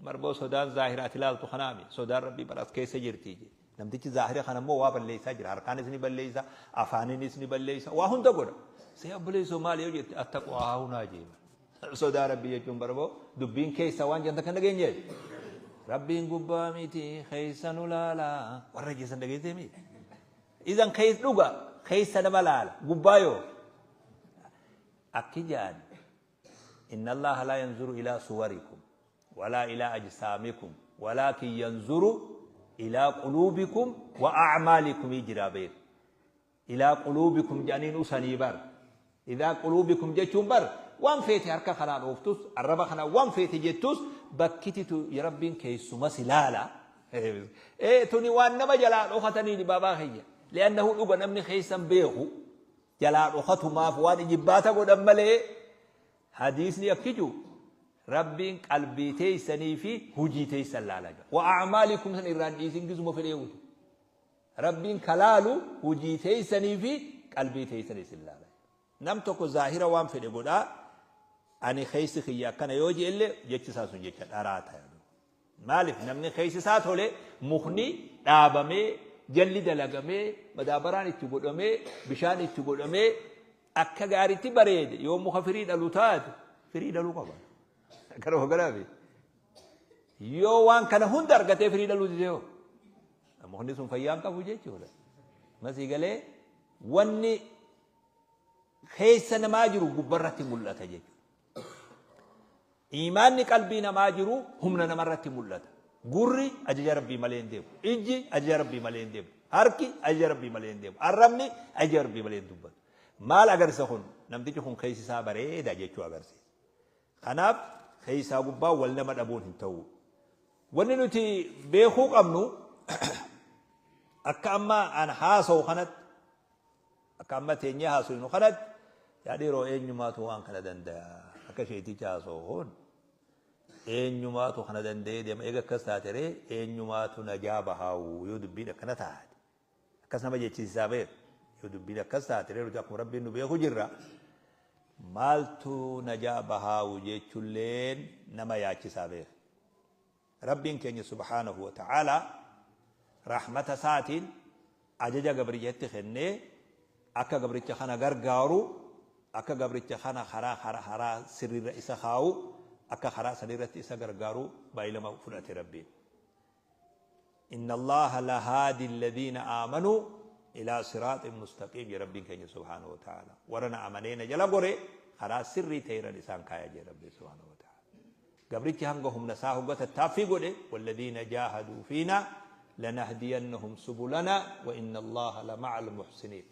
Marboo, sodaan zaahira ati ilaaltu kanaami, sodaan Rabbii bara as keessa jirti jee. Namtichi zaahira kana immoo waa balleessaa jira. Harkaanis ni balleessa, afaaninis ni balleessa, waa hunda godha. See obboleessoo, maali yoo jette, attaqwaa haa hunaa jee. Sodaa Rabbii jechuun barboo dubbiin keessa waan jedhan takka dhageenye. Rabbiin gubbaa miti, keessa nu laala. Warra keessan dhageessee miti. Idan keessa dhuga, keessa nama laala. Gubbaa yoo. Akki jedhan, inna Allaha laa yanzuru ilaa suwarikum walaa ilaa ajsaamikum walaakin yanzuru ilaa quluubikum wa a'maalikum jiraa beeku. Ilaa quluubikum jedhaniin usanii bar. Ilaa quluubikum jechuun bar waan feete harka kanaan ooftus, arraba kanaan waan feete jettus, bakkititu Rabbiin keessuma si laala. Ee, tuni waan nama jalaa dhokatanii baabaa kiyya. Li'annahu dhuga namni keessan beeku jalaa dhokatumaaf waan ijibbaata godhan malee, hadiisni akki jiru Rabbiin qalbii teessanii fi hujii teessan laala. Wa a'maalikum san irraan dhiisin gizuma fedhee utu. Rabbiin ka laalu hujii teeysanii fi qalbii teeysan isin laala. Nam tokko zaahira waan fedhe godhaa, ani keeysi kiyya akkana yoo je'ellee, jechi isaa sun jecha dharaa taya. Maaliif? Namni keeysi isaa tole, mukni dhaabamee, jalli dalagamee, madaabaraan itti godhamee, bishaan itti godhamee, akka gaariitti bareede, yoo muka firii dhalu taate firii dhaluu qaba. Gara garaafi. Yoo waan kana hunda argatee firii dhaluu dide hoo? Mukni sun fayyaa hin qabu jechuudha. Masii galee, wanni keessa namaa jiru gubbarratti mul'ata jechuudha. Imaanni qalbii namaa jiru humna namarratti mul'ata. Gurri ajaja Rabbii malee hin deemu. Ijji ajaja Rabbii malee hin deemu. Harki ajaja Rabbii malee hin deemu. Arrabni ajaja Rabbii malee hin dubbatu. Maal agarsiisa kun? Namtichi kun keessi isaa bareeda jechuu agarsiisa. Kanaaf keessaa gubbaa wal nama dhabuun hin ta'u. Wanni nuti beekuu qabnu, akka amma an haasa'u kanatti, akka amma teenyee haasofnu kanatti, yaa dhiiroo, eenyumaatu waan kana danda'a akka sheeticha haasa'u kun? Eenyumaatu kana danda'ee deema? Eega akkas taate ree, eenyumaatu najaa bahaawu yoo dubbiin akkana taate? Akkas nama jechisiisaa beeku. Yoo dubbiin akkas taate ree, nuti akkuma Rabbiin nu beeku jirra. Maaltu najaa bahaawu jechulleen nama yaachisaa beeku. Rabbiin keenya subhaanahu wa ta'aalaa rahmata isaatiin ajaja gabrichatti kennee akka gabricha kana gargaaru, akka gabricha kana karaa karaa sirriirra isa kaa'u, akka karaa sanirratti isa gargaaru baay'ilama fudhate Rabbiin. Inna Allaha lahaadi alladhiina aamanuu ilaa siraaxin mustaqiim jedhe Rabbiin keenya subhaanahu wa ta'ala. Warra na amanee na jala gore karaa sirrii ta'e isaan kaaya jedhe Rabbiin subhaanahu wa ta'ala. Gabrichi hanga humna isaa hogga tattaaffii godhe, walladiina jaahaduu fiinaa lanahdiyannahum subulanaa wa inna Allaaha lama'al muhsiniin.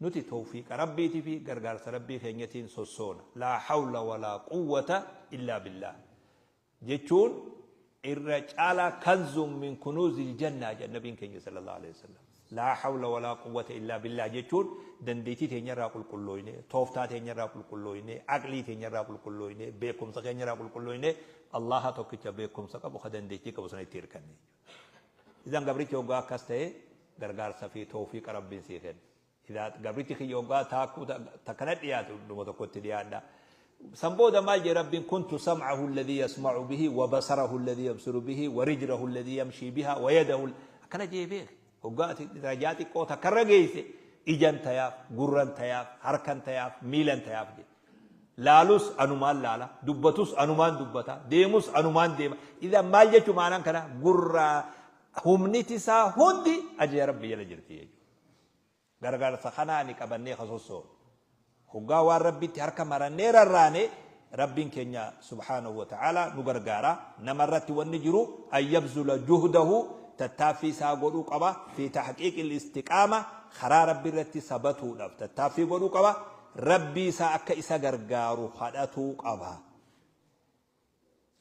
Nuti tawfiiqa Rabbiitii fi gargaarsa Rabbii keenyatiin sossoona. Laa hawla walaa quwwata illaa billaah. Jechuun irra caalaa kanzun min kunuuzil jannaa jedhan Nabiin keenya sallallahu alaihi wasallam. Laa hawla walaa quwwata illaa billaah jechuun dandeettii teenyarraa qulqullooyne, tooftaa teenyarraa qulqullooyne, aqlii teenyarraa qulqullooyne, beekumsa keenyarraa qulqullooyne, Allaha tokkicha beekumsa qabu ka dandeettii qabu sana itti hirkanne jechuudha. Idan gabrichi hoggaa akkas ta'e gargaarsa fi tawfiiqa Rabbiin sii kenna. Idaa gabrichi kiyya hoggaa taakkuu takkana dhiyaatu dhuma tokkotti dhiyaadha. San booda maal jee Rabbiin? Kuntu sam'ahu alladhii yasma'u bihi wa basarahu alladhii yabsiru bihi wa rijlahu alladhii yamshii biha wa yadahu, akkana jee beek. Hoggaa ati darajaa xiqqoo takkarra geeyse ijan tayaaf, gurran tayaaf, harkan tayaaf, miilan tayaaf jee. Laalus anumaan laala, dubbatus anumaan dubbata, deemus anumaan deema. Idan maal jechuu maanaan kana? Gurraa humniti isaa hundi ajaja Rabbi jala jirti jechuudha. Gargaarsa kanaani qabannee ka sossoonu. Hoggaa waan Rabbitti harka marannee rarraane, Rabbiin keenya subhaanahu wa ta'aalaa nu gargaara. Nama irratti wanni jiru an yabzula juhdahu, tattaaffii isaa godhuu qaba, fi tahqiiqil istiqaama, karaa Rabbi irratti sabatuudhaaf tattaaffii godhuu qaba. Rabbii isaa akka isa gargaaru kadhatuu qaba.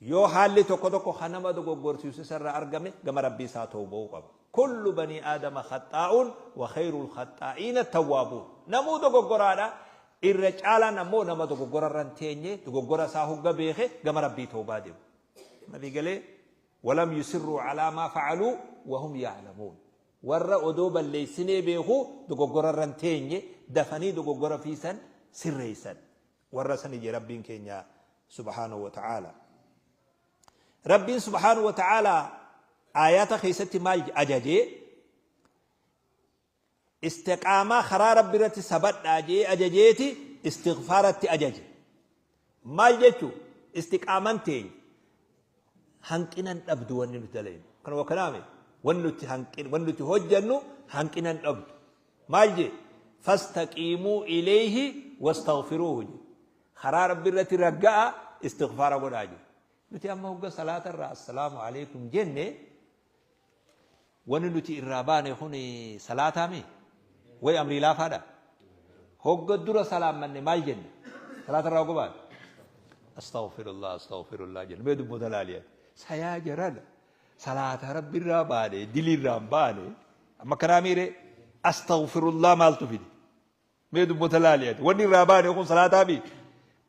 Yoo haalli tokko tokko ka nama dogoggorsiisu isarraa argame gama Rabbii isaa tawba'uu qaba. Kullu banii aadama khaxaa'uun wa khayrul khaxaa'iina tawwaabuun. Namuu dogoggoraadha. Irra caalaan ammoo nama dogoggora irra hin teenye, dogoggora isaa hogga beeke gama Rabbii tawbaa deemu. Nabii galee walam yusirruu alaa maa fa'aluu wa hum ya'lamuun. Warra odoo balleessinee beeku dogoggora irra hin teenye, dafanii dogoggora fiisan sirreessan. Warra sani je Rabbiin keenya subhaanahu wa ta'aala. Rabbiin subhaanahu wa ta'aala aayaata keessatti maal ajajee? Istiqaamaa, karaa Rabbi irratti sabadhaa jee ajajeeti istighfaaratti ajaje. Maal jechuu? Istiqaaman teenya hanqinan dhabdu wanni nuti dalaynu. Kanuma kanaame wanni nuti hanqin wanni nuti hojjannu hanqinan dhabdu. Maal jee? Fastaqiimuu ilayhi wastaghfiruuhu jee. Karaa Rabbi irratti ragga'a, istighfaara godhaa jee. Nuti amma hogga salaata irraa assalaamu alaikum jenne, wanni nuti irraa baane kun salaataami? Way amrii laafaadha. Hogga dura salaammanne maal jenne? Salaata irraa hogga baane? Astaghfirullah, astaghfirullah jenne. Mee dubbota laaliyan. Sayaa jarana. Salaata Rabbi irraa baane, dilii irraa hin baane. Amma kanaa miire astaghfirullah maaltu fide? Mee dubbota laali ati. Wanni irraa baane kun salaataa mi?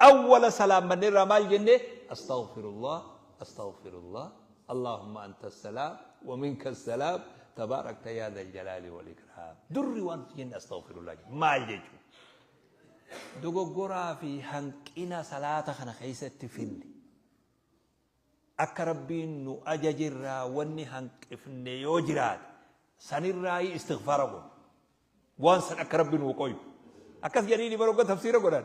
Awwala salaammanne irraa maal jenne? Astaghfirullah, astaghfirullah, Allahumma anta salaam wa minka salaam, tabaarakta yaa dhal jalaali wal ikraam. Durri waan nuti jenne astaghfirullah jenne. Maal jechuudha? Dogoggoraa fi hanqina salaata kana keessatti finne. Akka Rabbiin nu ajajerraa wanni hanqifne yoo jiraate sanirraayi istighfaara goona. Waan san akka Rabbi nuu qoyu. Akkas jedhanii bar hogga tafsiira godhan.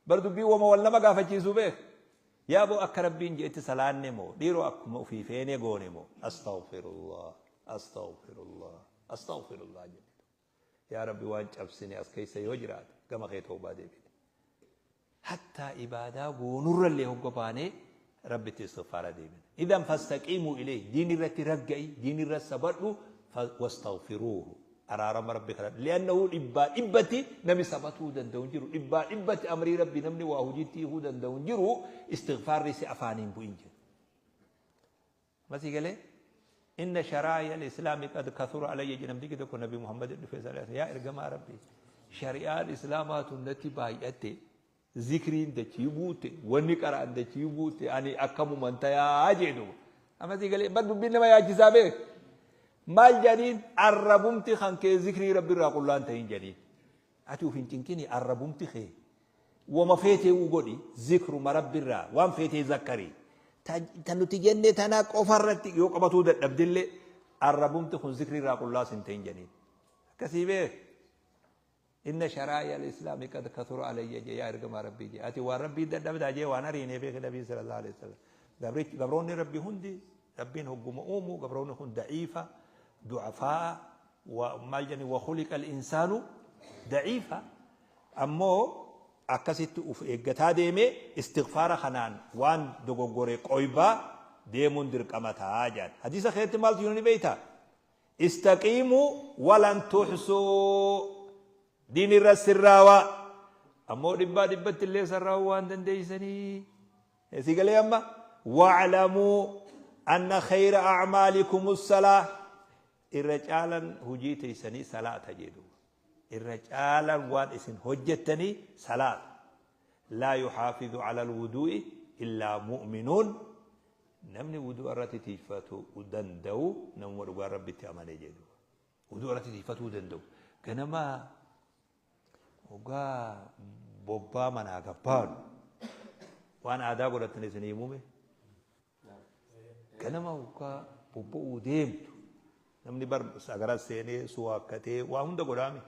Bar dubbii wama wal nama gaafachiisu beek. Yaa boo, akka Rabbiin je'etti salaanne moo dhiiroo akkuma ufii feene goone moo? Astaghfirullah, astaghfirullah, astaghfirullah jenne. Yaa Rabbi, waan cabsine as keessa yoo jiraate gama kee tawbaa deebine. Hattaa ibaadaa goonurrallee hogga baanee Rabbitti istighfaara deebina. Idan fastaqiimuu ilayhi, diin irratti ragga'i, diin irra sabadhu, wastaghfiruuhu, araarama Rabbi kadhadhu. Li'annahu dhibbaa dhibbatti namni sabatuu danda'u hin jiru. Dhibbaa dhibbatti amrii Rabbi namni waa hojiitti hiikuu danda'u hin jiru. Istighfaarri si afaaniin bu'in jira. Masii galee inna sharaa'i al-islaami qad kathura alayya jedhe namtichi tokko Nabi Muhammad dhufe sallallahu alaihi wasallam, yaa ergamaa Rabbi, shari'aan islaamaa tun natti baay'atte. Zikriin dachii guutte, wanni qara'an dachii guutte, ani akkamuman tayaa jee duuba. Amma sii galee bar dubbiin nama yaachisaa beek. Maal jedhaniin arrabumti kan kee zikrii rabbi irraa qullaan ta'in jedhaniin. Ati uf hin cinqini arrabumti kee woma feeteewu godhi zikruma rabbi irraa waan feetee zakkari. Ta nuti jenne tana qofa irratti yoo qabatuu dadhabdillee arrabumti kun zikrii irraa qullaas hin ta'in jedhaniin. Akkasii beek. Inna sharaa'i al-islaami qad kathura alayya jee yaa ergamaa rabbii jee ati waan rabbii dadhabdaa jee waan ariinee beeki nabiin sallallahu alaihi wasallam gabrichi gabroonni rabbii hundi rabbiin hogguma uumu gabroonni kun da'iifa du'afaa wa maal jedhani wa khuliqa al-insaanu da'iifa ammoo akkasitti uf eeggataa deemee istighfaara kanaan waan dogoggore qoybaa deemuun dirqama ta'a jedhan hadiisa keessatti maaltu jiru ni beektaa Istaqiimuu walan tuhsuu diin irra sirraawaa ammoo dhibbaa dhibbatti illee sarraa'uu waan dandeeysanii si galee amma wa'lamuu anna khayra a'maalikum salaa irra caalan hujii teeysanii salaata jedhu irra caalan waan isin hojjettanii salaata laa yuhaafizu ala alwuduu'i illaa mu'minuun Namni wudu'a irratti tiiyfatuu danda'u namuma dhugaan Rabbitti amane jee duuba. Wudu'a irratti tiiyfatuu danda'u. Ganama hoggaa bobbaa manaa gabbaanu waan aadaa godhattan isin himume. Ganama hoggaa bobba'uu deemtu namni bar sagara seenee suwaakkatee waa hunda godhaame.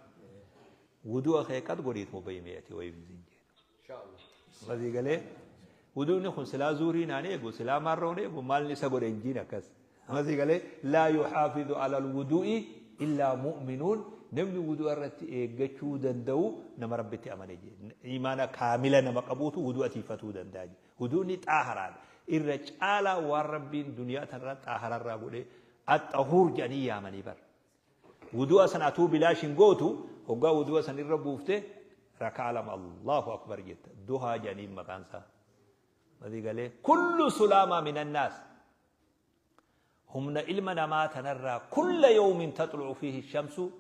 Wudu'a kee qad godhiituma bahimee ati wayii hin jedhu. Masii galee wuduuni kun silaa zuurii naan eegu silaa maarroon eegu maalni isa godhe hin jiin akkas. Masii galee laa yuhaafidu alal wudu'i illaa mu'minuun namni wudu'a irratti eeggachuu danda'u nama rabbitti amane jee. Imaana kaamila nama qabuutu wudu'a tiifatuu danda'a jee. Wudu'ni xaaharaadha. Irra caalaa waan rabbiin duniyaa tanarra xaahararraa godhe axxahuur jedhanii yaamanii bara. Wudu'a san atuu bilaash hin gootu, hoggaa wudu'a san irra buufte raka'a lama Allahu akbar jetta. Duhaa jedhaniin maqaan isaa. Masii galee kullu sulaamaa minan naas. Humna ilma namaa tanarraa kulla yawmin taxlu'u fiihi shamsu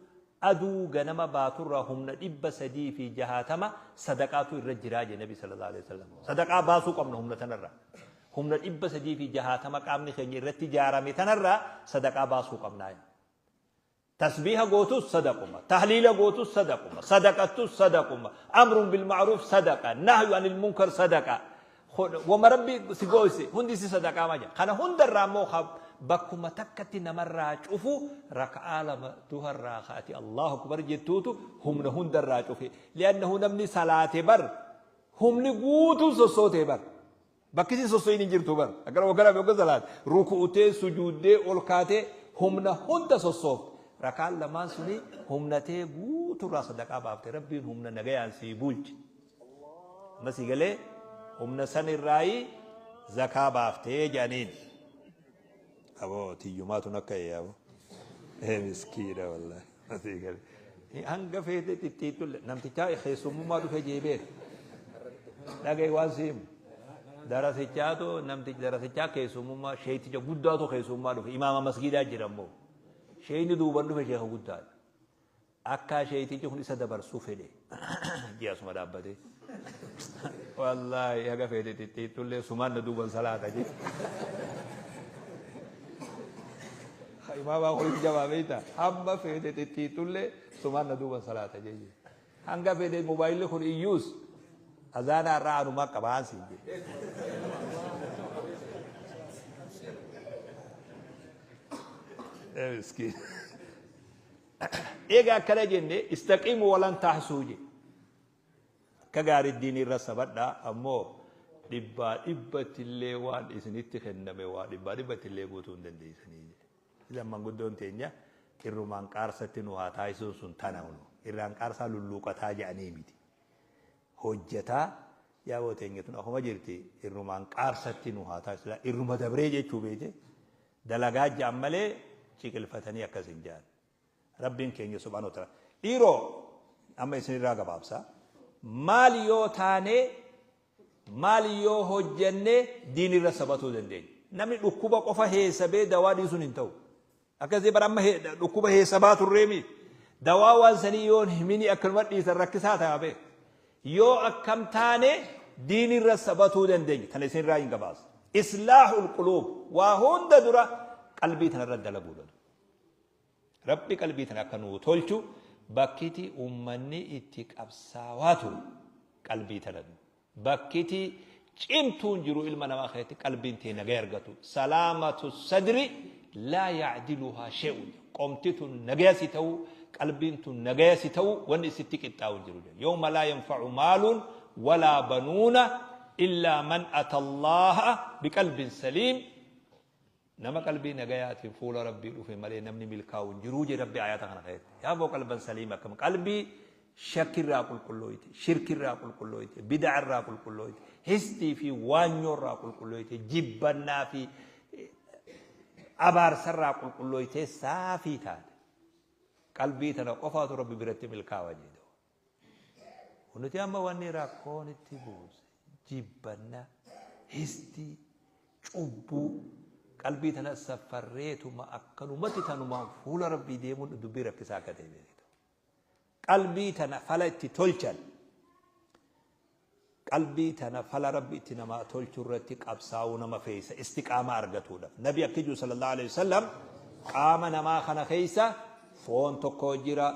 aduu ganama baaturraa humna 360 sadaqaatu irra jiraa jedhe Nabi sallallahu alaihi wasallam. Sadaqaa baasuu qabna humna tanarraa. Humna 360 qaamni keenya irratti ijaarame tanarraa sadaqaa baasuu qabnaa. Tasbiiha gootus sadaquma, tahliila gootus sadaquma, sadaqattus sadaquma, amrun bil ma'ruuf sadaqa, nahyu anil munkar sadaqa. Wama Rabbi si gooyse hundi si sadaqaa maja. Kana hundarraa immoo ka bakkuma takkatti namarraa cufu raka'aa lama duharraa ka ati Allahu akbar jettuutu humna hundarraa cufe. Li'annahu namni salaate bar humni guutuun sossootee bar. Bakki isin sosso'iin hin jirtu bar. Akkana waggaa lama yogga salaate ruku'utee sujuuddee ol kaatee humna hunda sossoofte. Rakaan lamaan suni humna tee guuturraa sadaqaa baafte. Rabbiin humna nagayaan sii bulche. Amma sii galee humna san irraayi zakaa baaftee jedhaniin. Aboo tiyyumaatu nakka ee aboo. Ee miskiina wallahi. Sii galee. Hanga feete xixxiixxulle namtichaa keessummummaa dhufe jee beeka. Dhaga'i waan si himu. Darasichaatu namtichi darasichaa keessummummaa sheeyticha guddaatu keessummaa dhufe imaama masgiidaa jira immoo. Sheeyni duuban dhufe sheeka guddaadha. Akkaa sheeytichi kun isa dabarsuu fedhe. Ji'a suma dhaabbatee. Wallaahi haga feete xixxiixxullee sumaan na duuban salaata jee. Imaamaa kunis jabaa beektaa hamma feete xixxiixxullee sumaan na duuban salaata jee. Hanga fedhe mobaayilli kun iyyuus azaanaa irraa anumaa qabaan siin jee. Miskiin. Eega akkana jenne istaqiimu walan tahsuu je. Akka gaarii diinii irra sabadhaa ammoo dhibbaa dhibbatti illee waan isinitti kenname waa dhibbaa dhibbatti illee guutuu hin dandeessanii jedhe. Idan manguddoon teenya irrumaan qaarsatti nu haa taasisuun sun tana unu. Irraan qaarsaa lulluuqataa jedhanii miti. Hojjataa yaaboo teenya tun akkuma jirti irrumaan qaarsatti nu haa taasisu. Irruma dabree jechuu beekte dalagaa ja'an malee ciqilfatanii akkas hin ja'an. Rabbiin keenya subhaanahu wa ta'ala. Dhiiroo amma isinirraa gabaabsa. Maal yoo taane maal yoo hojjenne diinirra sabatuu dandeenya. Namni dhukkuba qofa heesabee dawaa dhiisuun hin ta'u. Akkasii bara amma dhukkuba heesabaa turreemi. Dawaa waan sanii yoo hin himini akkanuma dhiisan rakkisaa ta'a bee. Yoo akkam taane diinirra sabatuu dandeenya? Tana isinirraa hin gabaasa. Islaahul quluub, waa hunda dura qalbii tanarra dalaguudha. Rabbi qalbii tana akka nuu tolchu. Bakkiti ummanni itti qabsaawaa ture qalbii tana, bakkiti cimtuun jiru ilma namaa keessatti qalbiin tee nagaya argatu. Salaamatu sadri laa yacdiluhaa shay'un. Qomti tun nagaya si ta'uu, qalbiin tun nagaya si ta'uu, wanni isitti qixxaa'u jiru. Yawma laa yanfa'u maalun walaa banuuna illaa man ata Allaha biqalbin saliim. Nama qalbii nagayaatiin fuula Rabbii dhufe malee namni milkaa'u hin jiruu jedhe Rabbi ayata kana keessatti. Yaaboo, qalban saliim akkam? Qalbii shakkirraa qulqullooyte, shirkirraa qulqullooyte, bid'arraa qulqullooyte, histii fi waanyoorraa qulqullooyte, jibbannaa fi abaarsarraa qulqullooyte, saafii taate. Qalbii tana qofaatu Rabbi biratti milkaawa jedhe. Nuti amma wanni rakkoon itti buuse jibbannaa, histii, cubbuu. Qalbii tana safarreetuma akkanumatti tanumaan fuula Rabbii deemuun dubbii rakkisaa akka ta'e beektu. Qalbii tana fala itti tolchan, qalbii tana fala Rabbi itti namaa tolchuu irratti qabsaa'uu nama feeysa istiqaamaa argatuudhaaf. Nabi akki jiru sallallahu alaihi wasallam, qaama namaa kana keessa foon tokko jira.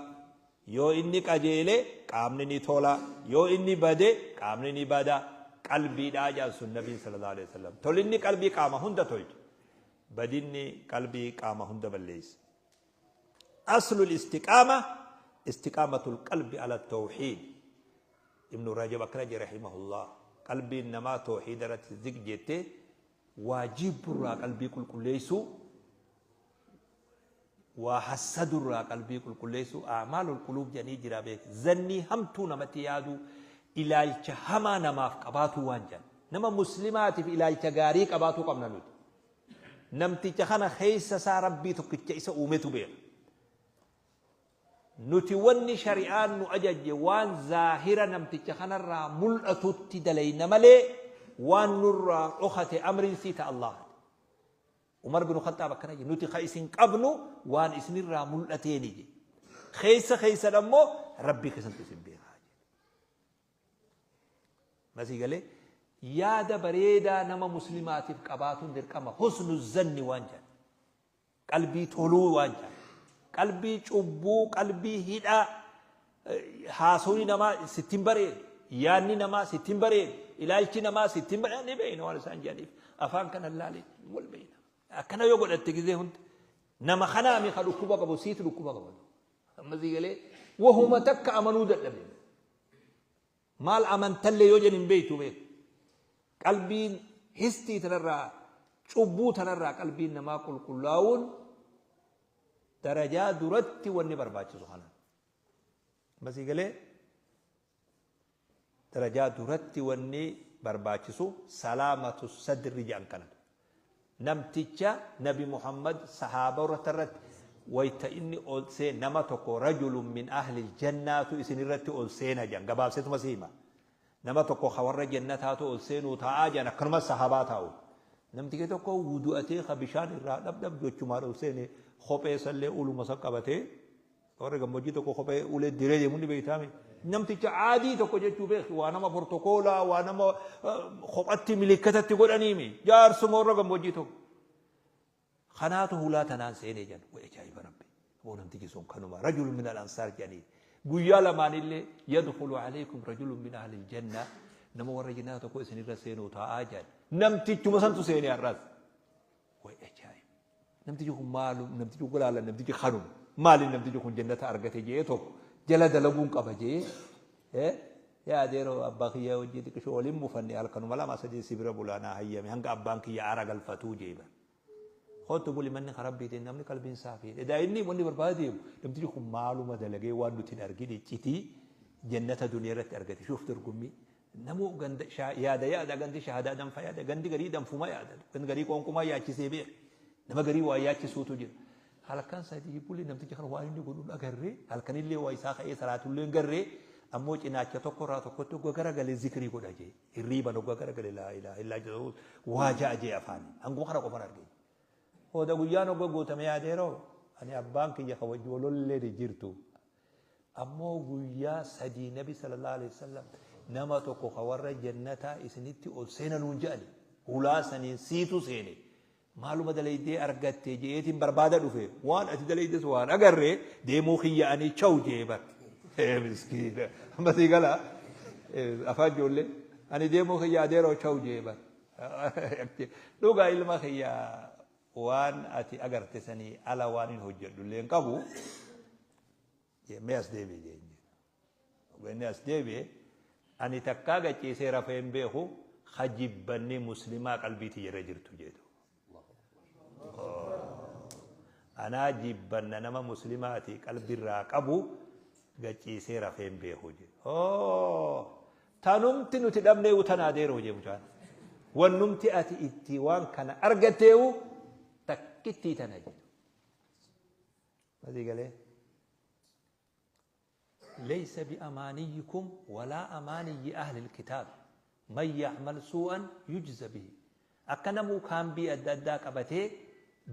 Yoo inni qajeele qaamni ni tola, yoo inni bade qaamni ni bada. Qalbiidhaa jedhan sun Nabiin sallallahu alaihi wasallam. Tolinni qalbii qaama hunda tolcha, badinni qalbii qaama hunda balleessa. Aslul istiqaama istiqaamatul qalbi ala tawxiid. Ibnu Rajab akkana jedhe rahimahullah: qalbiin namaa tawxiida irratti ziq jette, waajiburraa qalbii qulqulleessuu, waa hassadurraa qalbii qulqulleessuu. A'maalul quluub jedhanii jira beek. Zannii hamtuu namatti yaaduu, ilaalcha hamaa namaaf qabaatuu waan jedhan. Nama muslimaatiif ilaalcha gaarii qabaatuu qabna nuti. Namticha kana keessa isaa Rabbii tokkicha isa uumetu beeka. Nuti wanni shari'aan nu ajajje waan zaahira namticha kanarraa mul'atutti dalayna malee, waan nurraa dhokate amriin sii ta Allah. Umar bin Khaxaab akkana jedhe: nuti ka isin qabnu waan isinirraa mul'ateeni jedhe. Keessa keessan ammoo Rabbii keessantu isin beekaa jedhe. Masii galee, yaada bareedaa nama muslimaatiif qabaatuun dirqama. Husnu zanni waan jedhan. Qalbii toluu waan jedhan. Qalbii cubbuu, qalbii hidhaa, haasawni namaa sitti hin bareedu. Yaadni namaa sitti hin bareedu. Ilaalchi namaa sitti hin bareedu. Ni beekna waan isaan jedhaniif. Afaan kana laalee wal beekna. Akkana yoo godhatte gizee hundi nama kanaami ka dhukkuba qabu, siitu dhukkuba qaba. Amma sii galee, wahuma takka amanuu dadhabe. Maal amantallee yoo jedhin beektu beeku. Qalbiin histii tanarraa, cubbuu tanarraa qalbiin namaa qulqullaa'uun darajaa duratti wanni barbaachisu kana. Amma sii galee, darajaa duratti wanni barbaachisu salaamatu sadri jedhan kana. Namticha Nabi Muhammad sahaabota irratti wayta inni ol seen, nama tokko rajulun min ahli jannaatu isin irratti ol seena jedhan. Gabaabseetuma si hima. Nama tokko ka warra jannataatu ol seenuu taa'aa jedhan. Akkanuma sahaabaa taa'u. Namtichi tokko wudu'atee, ka bishaan irraa dhabdhab jechumaan ol seene. Kophee sallee uluma san qabatee, warri gammoojjii tokko kophee ulee diree deemu ni beektaami. Namticha aadii tokko jechuu beeki, waa nama portokoolaa, waa nama kophatti milikkatatti godhaniimi, jaarsuma warra gammoojjii tokko. Kanaatu hulaa tanaan seenee jedhan. Wa ajaa'iba Rabbi. Boo, namtichi sun kanuma rajulun min al-ansaar jedhanii. Guyyaa lamaanillee yadkhulu alaykum rajulun min ahli aljanna, nama warra jannata tokko isinirra seenuu taa'aa jedhan. Namtichuma santu seenee har'as. Way ajaa'ib! Namtichi kun maalu? Namtichi kun laala, namtichi kanuma. Maali namtichi kun jannata argate jee, tokko jala dalaguun qaba jee. Yaa adeeroo, abbaa kiyya wajjin xiqqishoo waliin mufanne, halkanuma lama sadii si bira bulaa naa hayyame hanga abbaan kiyya aara galfatuu jee bara. Kottu buli, manni kan Rabbiitiin namni qalbiin isaa fi. Edaa inni wanni barbaade deemu, namtichi kun maaluma dalagee waan nuti hin argin iccitii jannata duniyaa irratti argate? Shuuf, dorgommii namuu ganda yaada yaada, gandi shahadaa danfa yaada, gandi garii danfuma yaada, gandi garii qoonqumaa yaachisee beeka, nama garii waa yaachisuutu jira. Halkan 3 buli. Namtichi kana waan inni godhuun agarree, halkanillee waa isaa ka'ee salaatullee hin garree. Ammoo cinaacha tokko irraa tokkotti hogga garagalee zikrii godha jee, hirriiban hogga garagalee laa ilaaha illaa jedhu waa ja'a jee afaanii. Hanguma kana qofan argee. Hooda guyyaan hogga guutame, yaadeeroo, ani abbaan kiyya ka wajji walollee jirtu. Ammoo guyyaa 3 Nabi sallallahu alaihi wasallam Nama tokko ka warra jannataa isinitti ol seena nuun je'ani. Hulaa saniin siitu seene. Maaluma dalaydee argatte je'eetiin barbaada dhufe. Waan ati dalaydes waan agarre deemuu kiyya ani chaw je'e bar. Miskiina. Amma sii galaa? Afaan ijoollee. Ani deemuu kiyya adeeroo chaw je'e bar. Dhugaa ilma kiyya waan ati agarte sanii ala waan hin hojjedhu illee hin qabu. Mee as deebi'i jeen. Hogga inni as deebi'e, ani takkaa gad ciisee rafee hin beeku, ka jibbanni muslimaa qalbii tiyya irra jirtu jee duuba. Anaa jibbanna nama muslimaati qalbi irraa qabu gad ciisee rafee hin beeku jee. Tanumti nuti dhabneewu tanaa deeroo jee mucaan. Wannumti ati itti waan kana argatteewu takkittii tana jee. Masii galee. Laysa bi'amaaniyyikum walaa amaaniyyi ahlil kitaab man ya'mal suu'an yujza bihi. Akka namuu kaambii adda addaa qabatee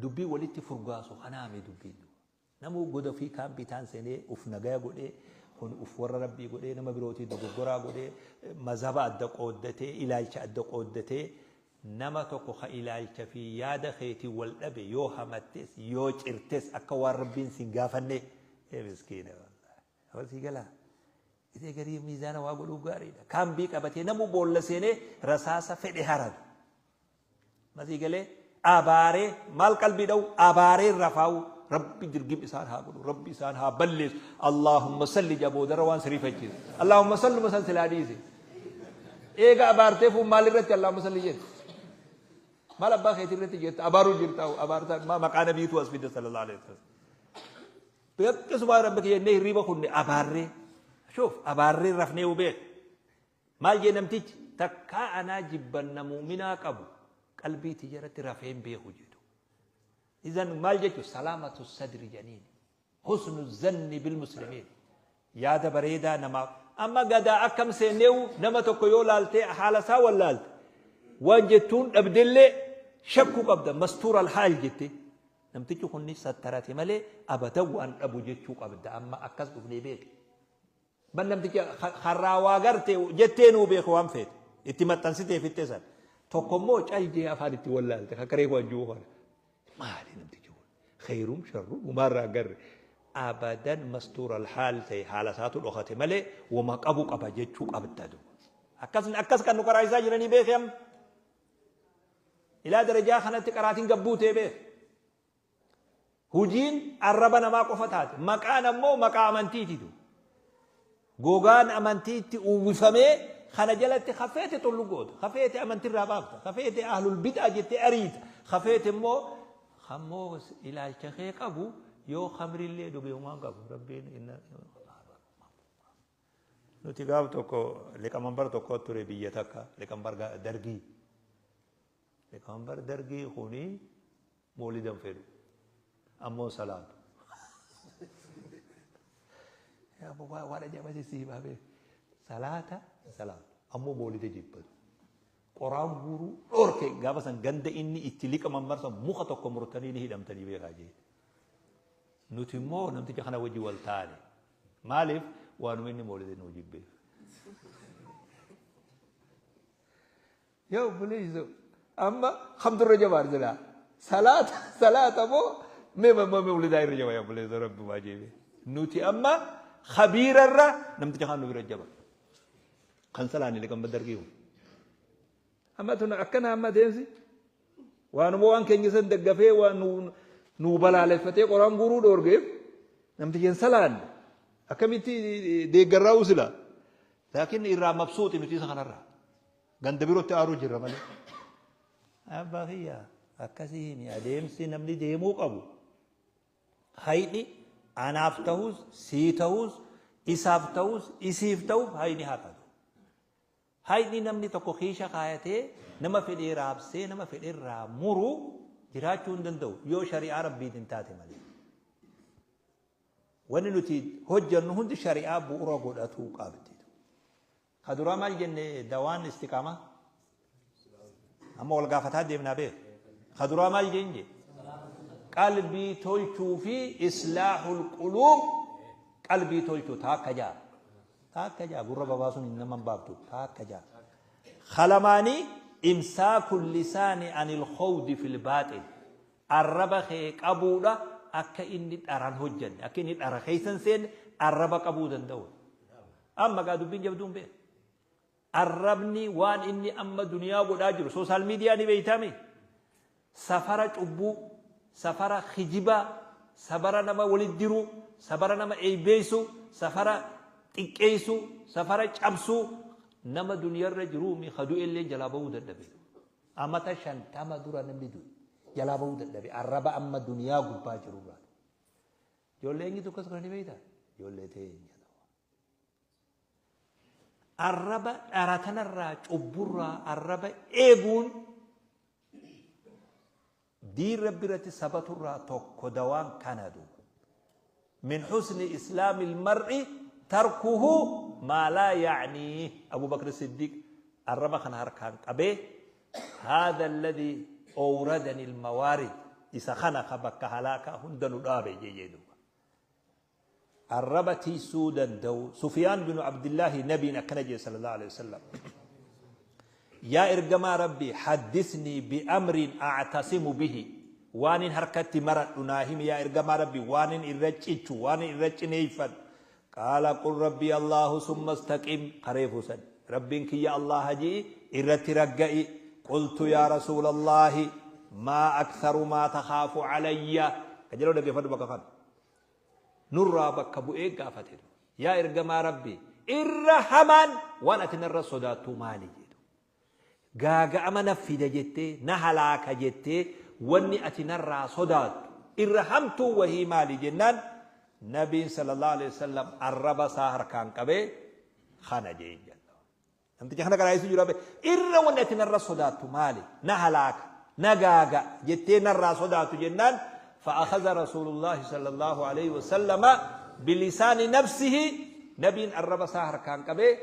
dubbii walitti furgaasu kanaami dubbiin duuba. Namuu goda ofii kaambii taan seenee uf nagaya godhee kun uf warra rabbii godhee nama birootii dogoggoraa godhee mazhaba adda qooddatee ilaalcha adda qooddatee nama tokko ka ilaalcha fi yaada keetiin wal dhabe yoo hamattes yoo cirtes akka waan rabbiin sin gaafannee ee miskiina wallahi Amma sii galaa isee garii miizaana waa godhuu gaariidha kaambii qabatee namuu boolla seenee rasaasa fedhe haratu masii galee abaaree maal qalbii dha'u abaaree rafaa'u rabbi dirgim isaan haa godhu rabbi isaan haa balleessu Allahumma salli jaboodara waan siriifachiisu Allahumma salluma san silaa dhiise Eega abaartee fuun maal irratti Allahumma salli jette? Maal abbaa keetii irratti jette? Abaaruu jirta abaarta maqaa nabiitu as fidde sallallahu alaihi wasallam. Akkasuma rabbi kiyya jennee hirriiba kunne abaarree. Shoof abaarree rafnee beek. Maal jee namtichi takkaa anaa jibbanna muuminaa qabu qalbii tiyya irratti rafee hin beeku jedhu. Izan maal jechu salaamatu sadri janiini. Husnu zanni bil muslimiin. Yaada bareedaa namaaf. Amma gadaa akkam seenneewu nama tokko yoo laaltee haala isaa wallaalte waan jettuun dhabdellee shakkuu qabda mastuura alhaal jette. Namtichi kun ni sattarate malee abadan waan dhabu jechuu qabda amma akkas dhufnee beeki. Ban namticha karraa waa garte jettee nuu beeku waan feete itti maxxansitee fitte san. Tokko immoo cal jee afaan itti wallaalte kakkaree waan jiru kana. Maali namtichi kun? Kheyrum sharrum humaarraa agarre. Abadan mastuur alhaal ta'e haala isaatu dhokate malee wama qabu qaba jechuu qabda duuba. Akkas akkas kan nu qaraa'isaa jiranii beeki amma. Ilaa darajaa kanatti qaraatiin gabbuutee beeki. Hujiin arraba namaa qofa taate. Maqaan ammoo maqaa amantiititu. Gogaan amantiitti uwwifamee kana jalatti kafeete xullu goota. Kafeete amantirraa baafta. Kafeete ahlul bid'aa jettee ariita. Kafeete immoo kammoo ilaalcha kee qabu yoo kamrillee dhuge humaan qabu. Rabbiin inna Nuti gaaf tokko liqamanbar tokko ture biyya takka liqamanbar dargii. Liqamanbar dargii kuni moolida hin fedhu. Ammoo salaatu. Waan ajaa'ibaa si himaa beeku. Salaata hin salaatu. Ammoo moolida jibbatu. Qoraan guuruu dhorke gaafa san ganda inni itti liqaman marsan muka tokko murtanii ni hidhamtanii beekaa jee. Nuti immoo namticha kana wajji wal taane. Maaliif waanuma inni moolida nuu jibbeef. Yaa obboleesso amma kamtu irra jabaan silaa salaata salaata moo mee mawlidaa irra jaba yaa obboleesso rabbi maa jeebe nuti amma khabiira irra namticha kaan nu bira jaba kan salaanni liqan badargii kun amma tun akkana amma deemsi waanuma waan keenya san daggafee waan nu nu balaaleffatee qoraan guuruu dhoorgeef namtichi hin salaanne akkamitti deeggarraa usila laakiin irraa mabsuuxi nuti isa kanarraa Ganda birootti aaruu jirra malee. Abbaa kiyya akkasii himi adeemsi namni deemuu qabu. Hayni anaaf ta'us sii ta'us isaaf ta'us isiif ta'uuf hayni haqatu. Hayni namni tokko kiisha kaayatee nama fedhee raabsee nama fedhe irraa muru jiraachuu hin danda'u yoo shari'aa rabbiitiin taate malee. Wanni nuti hojjannu hundi shari'aa bu'uura godhatuu qabdi. Ka duraa maal jenne dawaan istiqaamaa? Amma wal gaafataa deemnaa beek. Ka duraa maal jenne? Qalbii tolchuu fi islaahul quluub qalbii tolchuu taakka jaa. Taakka jaa gurra babaasuun hin naman baaftu. Taakka jaa. Kalamaanii imsaaku lisaani anil khawdi fil baaxil. Arraba kee qabuudha akka inni dharan hojjanne, akka inni dhara keessa hin seenne arraba qabuu danda'u. Amma gaa dubbiin jabduun beeka. Arrabni waan inni amma duniyaa godhaa jiru social media ni beeytaami? Safara cubbuu, safara kijibaa, safara nama walitti diruu, safara nama eeybeeysuu, safara xiqqeeysuu, safara cabsuu nama duniyarra jiruumi ka du'elleen jalaa bahuu dadhabe. Amata 50 dura namni du'e jalaa bahuu dadhabe arraba amma duniyaa gubbaa jirurraa. Ijoollee eenyutu akkas godha ni beeytaa? Ijoollee teenya. Arraba dhara tanarraa cubburraa arraba eeguun diin Rabbi irratti sabaturraa tokko dawaan kana duuba. Min husni islaami ilmar'i tarkuhu maa laa ya'nii. Abu Bakr Siddiq arraba kana harkaan qabee haadha alladhi awradani almawaarid isa kana ka bakka halaakaa hunda nu dhaabe jee duuba. Arraba tiysuu danda'u. Sufiyaan binu Abdillaahi Nabiin akkana jedhe sallallahu alaihi wasallam. Yaa ergamaa Rabbii haddisnii bi'amrin a'tasimu bihi. Waanin harkatti maradhu naa himi yaa ergamaa Rabbii waanin irra cichu waanin irra cineeyfadhu. Qaala qul Rabbii Allahu summa istaqim kareefu san. Rabbiin kiyya Allaha ji'i irratti ragga'i. Qultu yaa Rasuulallaahi maa aktharu maa takhaafu alayya. Kajeloo dhaggeeffadhu bakka kana. Nurraa bakka bu'ee gaafate. Yaa ergamaa Rabbii, irra hamaan waan ati narra sodaattuu maali jedhu. Gaaga'ama na fida jettee, na halaaka jettee wanni ati narraa sodaattu irra hamtuu wahii maali jennaan Nabiin sallallahu alaihi wasallam arraba isaa harkaan qabee kana jeen jedha. Namticha kana qaraayisuu jira be irra wanni ati narra sodaattu maali? Na halaaka, na gaaga jettee narraa sodaattu jennaan fa'akhadha rasuulullaahi sallallahu alaihi wasallama bilisaani nafsihi nabiin arraba isaa harkaan qabee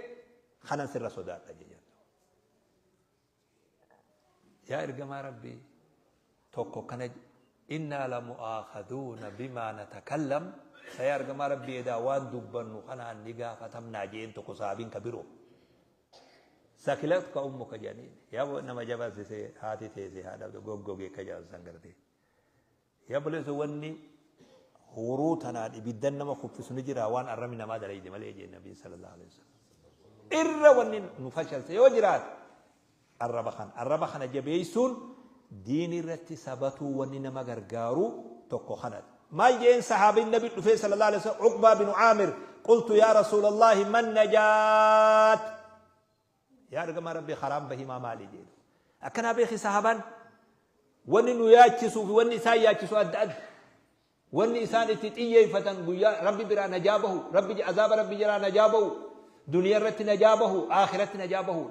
kanan sirra sodaadha jedhan. Yaa ergamaa Rabbii tokko kana innaa lamu'aakhaduuna bimaa natakallam sa yaa ergamaa Rabbii edaa waan dubbannu kanaan ni gaafatamnaa jeen tokko saabiin ka biroo. Sakilatka ummuka jedhaniin yaa nama jabaa sisee haati teese haadha goggogee akka jedhan san gartee. Yaa obboleessa wanni huuruu tanaan ibiddan nama kuffisu ni jira waan arrabni namaa dalayde malee jee nabiin sallallahu alaihi wasallam. Irra wanni nu fashalse yoo jiraate arraba kana. Arraba kana jabeessuun diini irratti sabatuu wanni nama gargaaru tokko kanadha. Maal jeen sahaabin nabi dhufee sallallahu alaihi wasallam Uqbaa bin Aamir qultu yaa rasuulallahi man najaat Yaa ergamaa Rabbii karaan bahimaa maali jedhu. Akkanaa beeki sahabaan wanni nu yaachisuu fi wanni isaan yaachisu adda adda. Wanni isaan itti xiyyeeffatan guyyaa Rabbi biraa najaa bahu, Rabbi azaaba Rabbi jalaa najaa bahu, duniyaa irratti najaa bahu, aakiratti najaa bahu.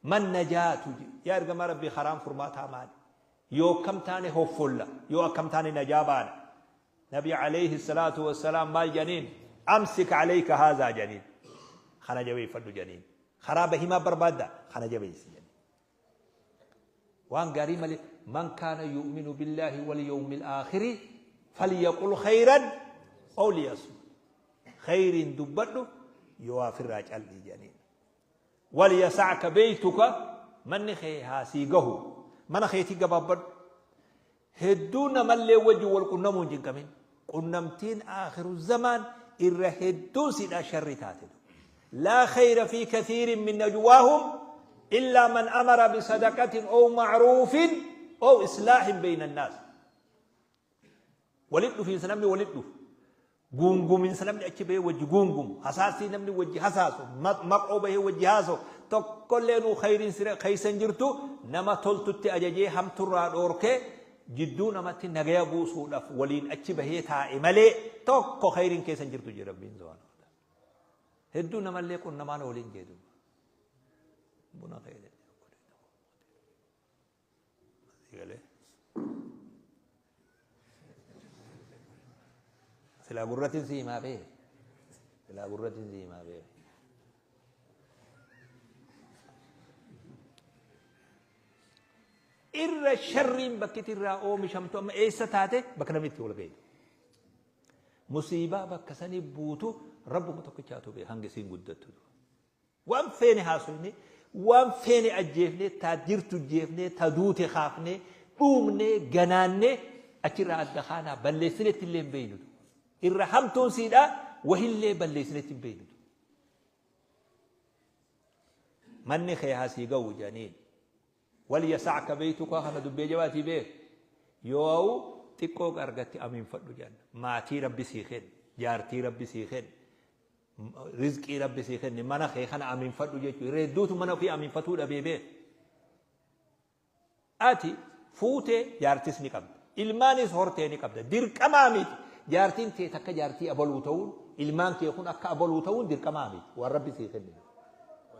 Man najaatu jedhu. Yaa ergamaa Rabbii karaan furmaataa maali? Yoo akkam taane hoffolla, yoo akkam taane najaa baana. Nabi alayhi salaatu wassalaam maal jedhaniin? Amsik alayka haazaa jedhaniin. Kana jabeeffadhu jedhaniin. Karaa bahimaa barbaadda kana jabeessi jedhaniin. Waan gaarii malee man kaana yu'minu billaahi wal yawmil aakhiri falyaqul khayran aw liyasmut. Khayriin dubbadhu yoo afirraa cal'ii jedhaniin. Wal yasa'ka beeytuka manni kee haa sii gahu. Mana keetii gabaabbadhu. Hedduu namallee wajjin wal qunnamuu hin cinqamin. Qunnamtiin aakhiru zamaan irra hedduun siidhaa sharri taate. Laa khayra fi kathiirin min najwaahum illaa man amara bisadaqatin ow ma'ruufin ow islaahin bayna annaas. Walit dhufiinsa namni walit dhufu. Guunguminsa namni achi bahee wajji guungumu, hasaasii namni wajji hasaasu, maqoo bahee wajji haasa'u, tokkollee nuu khayriin sira keessa hin jirtu, nama toltutti ajajee hamturraa dhoorkee jidduu namatti nagaya buusuudhaaf waliin achi bahee taa'e malee tokko khayriin keessa hin jirtu jedhe Rabbiin subhaanahu wa ta'ala. Hedduu namallee qunnamaan waliin jee duuba. Buna khayriin. Galee. Silaa gurratiin si himaa bee. Silaa gurratiin si himaa bee. Irra sharriin bakkiti irraa oomishamtu amma eessa taate bakka namni itti wal gahe. Musiibaa bakka sanii buutu Rabbuma tokkichaatu beeka hanga isiin guddattu. Waan feene haasofne, waan feene ajjeefne, ta jirtu jeefne, ta duute kaafne, dhuumne, ganaanne achirraa adda kaanaa balleessinetti illee hin beeynu. Irra hamtuun siidhaa wahillee balleessinetti hin beeynu. Manni kee haa sii ga'u jedhaniin. Wal yasa'ka beeytuka kana dubbee jabaatii beek. Yoo xiqqoo argatte amiinfadhu jedhan. Maatii Rabbi sii kenne, jaartii Rabbi sii kenne, rizqii Rabbi sii kenne, mana kee kana amiinfadhu jechuudha. Irra hedduutu mana ofii amiinfatuu dhabee beek. Ati fuutee jaartis ni qabda. Ilmaanis hortee ni qabda. Dirqamaa miti. Jaartiin tee takka jaartii abaluu ta'uun, ilmaan kee kun akka abaluu ta'uun dirqamaa miti. Waan Rabbi sii kenne.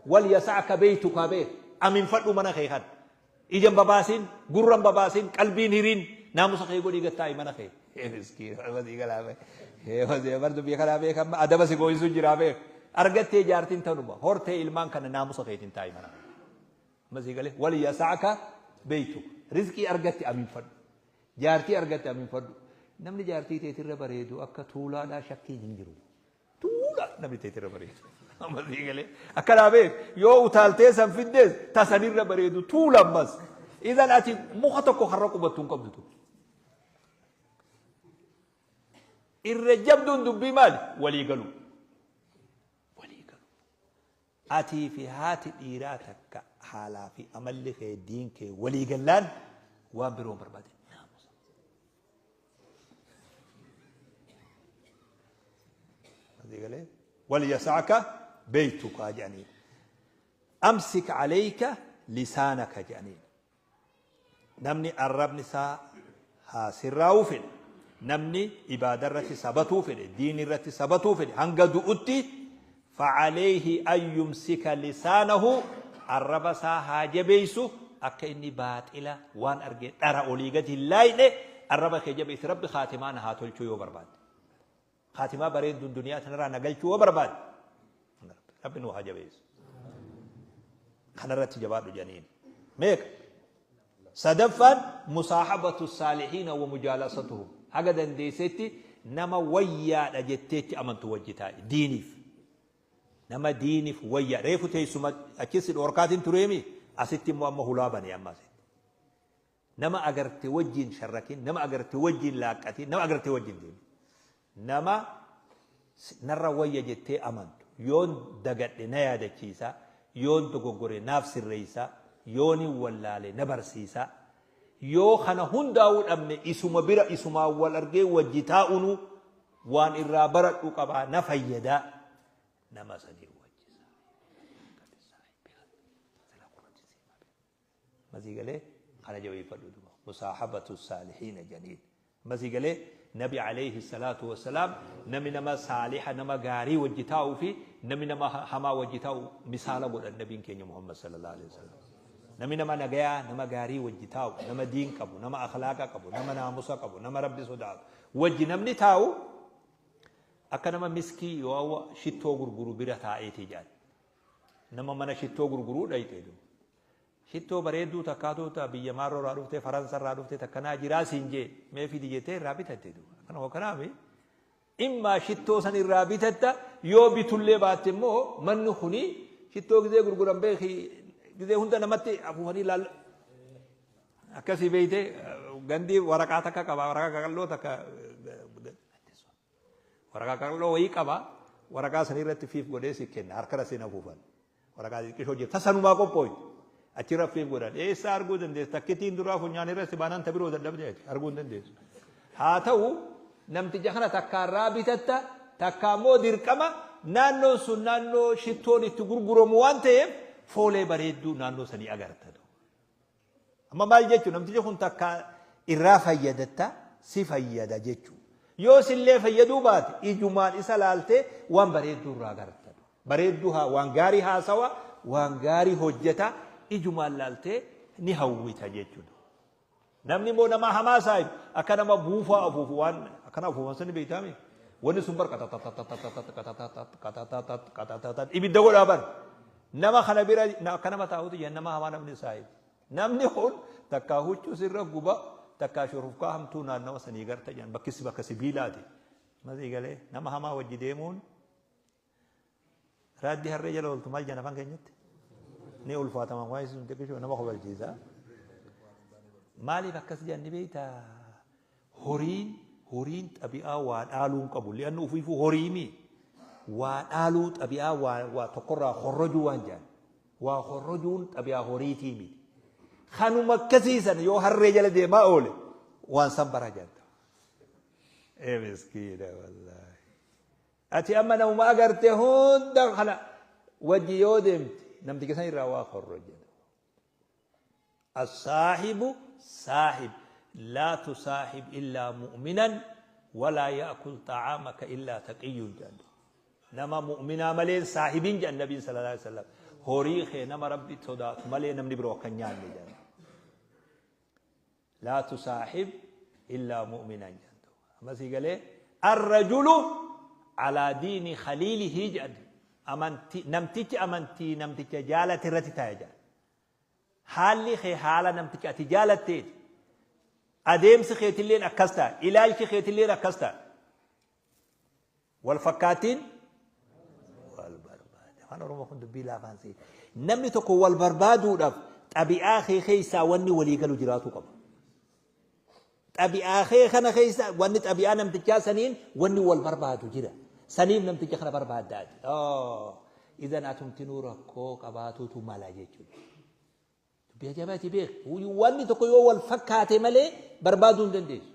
Wal yasa'ka beeytuka beek. Aminfadhu mana kee kan. Ija hin babaasin, gurra hin babaasin, qalbiin hiriin, naamusa kee godhii gad taa'i mana kee. Miskiin, sii galaa beek. Bar dubbii kanaa beek amma adaba si gooyisu jiraa beek. Argattee jaartiin tanuma, hortee ilmaan kana naamusa keetiin taa'i mana kee. Amma sii galee wal yasa'ka beeytuka. Rizqii argatte aminfadhu. Jaartii argatte aminfadhu. Namni jaartii teetirra bareedu akka tuulaadhaa shakkiin hin jiru. Tuula namni teetirra bareedu. Amma sii galee akkanaa beek yoo utaaltee san fiddees tasanirra bareedu tuula ammas. Idan ati muka tokko karra qubattu hin qabdu tu. Irra jabduun dubbii maali? Walii galuu. Walii galuu. Atii fi haati dhiiraa takka haalaa fi amalli kee diin kee walii gallaan waan biroo hin barbaadin. Naamusa. Asii galee wal yasa'aka beeytuka jedhaniin. Amsik aleyka lisaanaka jedhaniin. Namni arrabni isaa haa sirraa'uu fedhe, namni ibaada irratti sabatuu fedhe, diin irratti sabatuu fedhe hanga du'utti fa'aleeyhi an yumsika lisaanahu arraba isaa haa jabeessu akka inni baaxila waan arge dhara olii gadi hin laayne arraba kee jabeessi Rabbi kaatimaa na haa tolchuu yoo barbaadde. Kaatimaa bareedduun duniyaa tanarraa na galchuu yoo barbaade Rabbi nu haa jabeessu. Kanarratti jabaadhu jedhaniin. Meeqa? Sadaffaan musaahabatu saalihiina wa mujaalasatuhum. Haga dandeessetti nama wayyaadha jetteetti amantu wajji taa'i diiniif. Nama diiniif wayyaa reefu teessuma achis dhoorkaatiin tureemi asitti immoo amma hulaa bane amma asitti. Nama agarte wajjiin sharrakin, nama agarte wajjiin laaqqatin, nama agarte wajjiin deemin. Nama narra wayya jettee amantu yoon dagadhe na yaadachiisa, yoon dogoggore naaf sirreessa, yoonin wallaale na barsiisa. Yoo kana hundaa'uu dhabne isuma bira isumaan wal argee wajji taa'unuu waan irraa baradhu qabaa na fayyada. Nama sanii wajji Masii galee kana jabeeffadhu duba musaahabatu saalihiina janiin. Masii galee nabi alayhi salaatu wassalaam namni nama saaliha nama gaarii wajji taa'uu fi namni nama hamaa wajji taa'u misaala godhan nabiin keenya Muhammad sallallahu alaihi wasallam. Namni nama nagayaa nama gaarii wajji taa'u nama diin qabu nama akhlaaqa qabu nama naamusa qabu nama rabbi sodaatu wajji namni taa'u akka nama miskii yoo shittoo gurguru bira taa'eeti jedhan. Nama mana shittoo gurguruu dhayxe duuba. Shittoo bareedduu takkaatu ta biyya maarroo irraa dhuftee Faransa irraa dhuftee takkanaa jiraa siin jee mee fidi jettee irraa bitatte duuba. Akkana hoo mi? Immaa shittoo san irraa bitatta yoo bitullee baatte immoo manni kuni shittoo gizee gurguran beeki gizee hunda namatti afuufanii laal akkasii beeyte gandii waraqaa takka qaba waraqaa qaqalloo takka Waraqaa qal'oo wayii qaba. Waraqaa san irratti fiif godhee si kenna. Harkara si afuufan. Waraqaa xixiqqishoo jirti. Tasanumaa qophooyte. Achirra fiif godhan. Eessaa arguu dandeessa? Takkittiin duraa funyaan irra si baanaan ta biroo dadhabde ati. Arguu hin dandeessu. Haa ta'u namticha kana takkaarraa bitatta takka immoo dirqama naannoon sun naannoo shittoon itti gurguramu waan ta'eef foolee bareedduu naannoo sanii agarta. Amma maal jechuun namtichi kun takka irraa fayyadatta si fayyada jechuu. Yoo sillee fayyaduu baate ijumaan isa laaltee waan bareedduu irraa agarta. Bareedduu haa waan gaarii haasawa waan gaarii hojjeta ijumaan laaltee ni hawwita jechuudha. Namni immoo nama hamaa saahibu akka nama buufaa afuufu waan akkana afuufan sani beektaami. Wanni sun bar qatatatatatat qatatatatatat qatatatat ibidda godhaa bar. Nama kana bira akka nama taa'utu jira nama hamaa namni saahibu. Namni kun takkaa huccuu sirra guba takkaa shurufkaa hamtuu naannawa sanii garta jedhan bakkisi bakka sibiilaati. Masii galee nama hamaa wajji deemuun raaddii harree jala ooltu maal jedhan afaan keenyatti? Ni ulfaatama waan isin xiqqishoo nama kofalchiisa. Maaliif akkas jedhan ni beektaa? Horiin horiin xabi'aa waa dhaaluu hin qabu. Li'annu ufiifuu horiimi. Waa dhaaluu xabi'aa waa waa tokkorraa horrojuu waan jedhan. Waa horrojuun xabi'aa horiitii miti. Kanuma akkasii sana yoo harree jala deemaa oole waan san bara jedhan. Ee miskiina wallaahi. Ati amma namuma agarte hunda kana wajji yoo deemte namticha san irraa waa horroja. As-saahibu saahib laa tusaahib illaa mu'minan walaa ya'kul xa'aamaka illaa taqiyyun jedhan. Nama mu'minaa malee saahibin jedhan nabiin sallallahu alaihi wasallam. Horii kee nama rabbi sodaatu malee namni biroo akka hin nyaanne jedhan. Laa tusaahib illaa mu'minan jedhan. Amma sii galee arrajulu alaa diini khaliilihii jedhan. Amantii namtichi amantii namticha jaalate irratti taa'e jedhan. Haalli kee haala namticha ati jaalatteeti. Adeemsi keetilleen akkas ta'a. Ilaalchi keetilleen akkas ta'a. Wal fakkaattiin wal barbaada. Afaan Oromoo kun dubbii laafaan seeti. Namni tokko wal barbaaduudhaaf xabi'aa kee keessaa wanni walii galu jiraatuu qaba. Xabi'aa kee kana keessa wanni xabi'aa namtichaa saniin wanni wal barbaadu jira. Saniif namticha kana barbaaddaati. Idan atumtinuu rakkoo qabaatuutu mala jechuudha. Dubbii ajaa'ibaati beek. Wanni tokko yoo wal fakkaate malee barbaaduu hin dandeessu.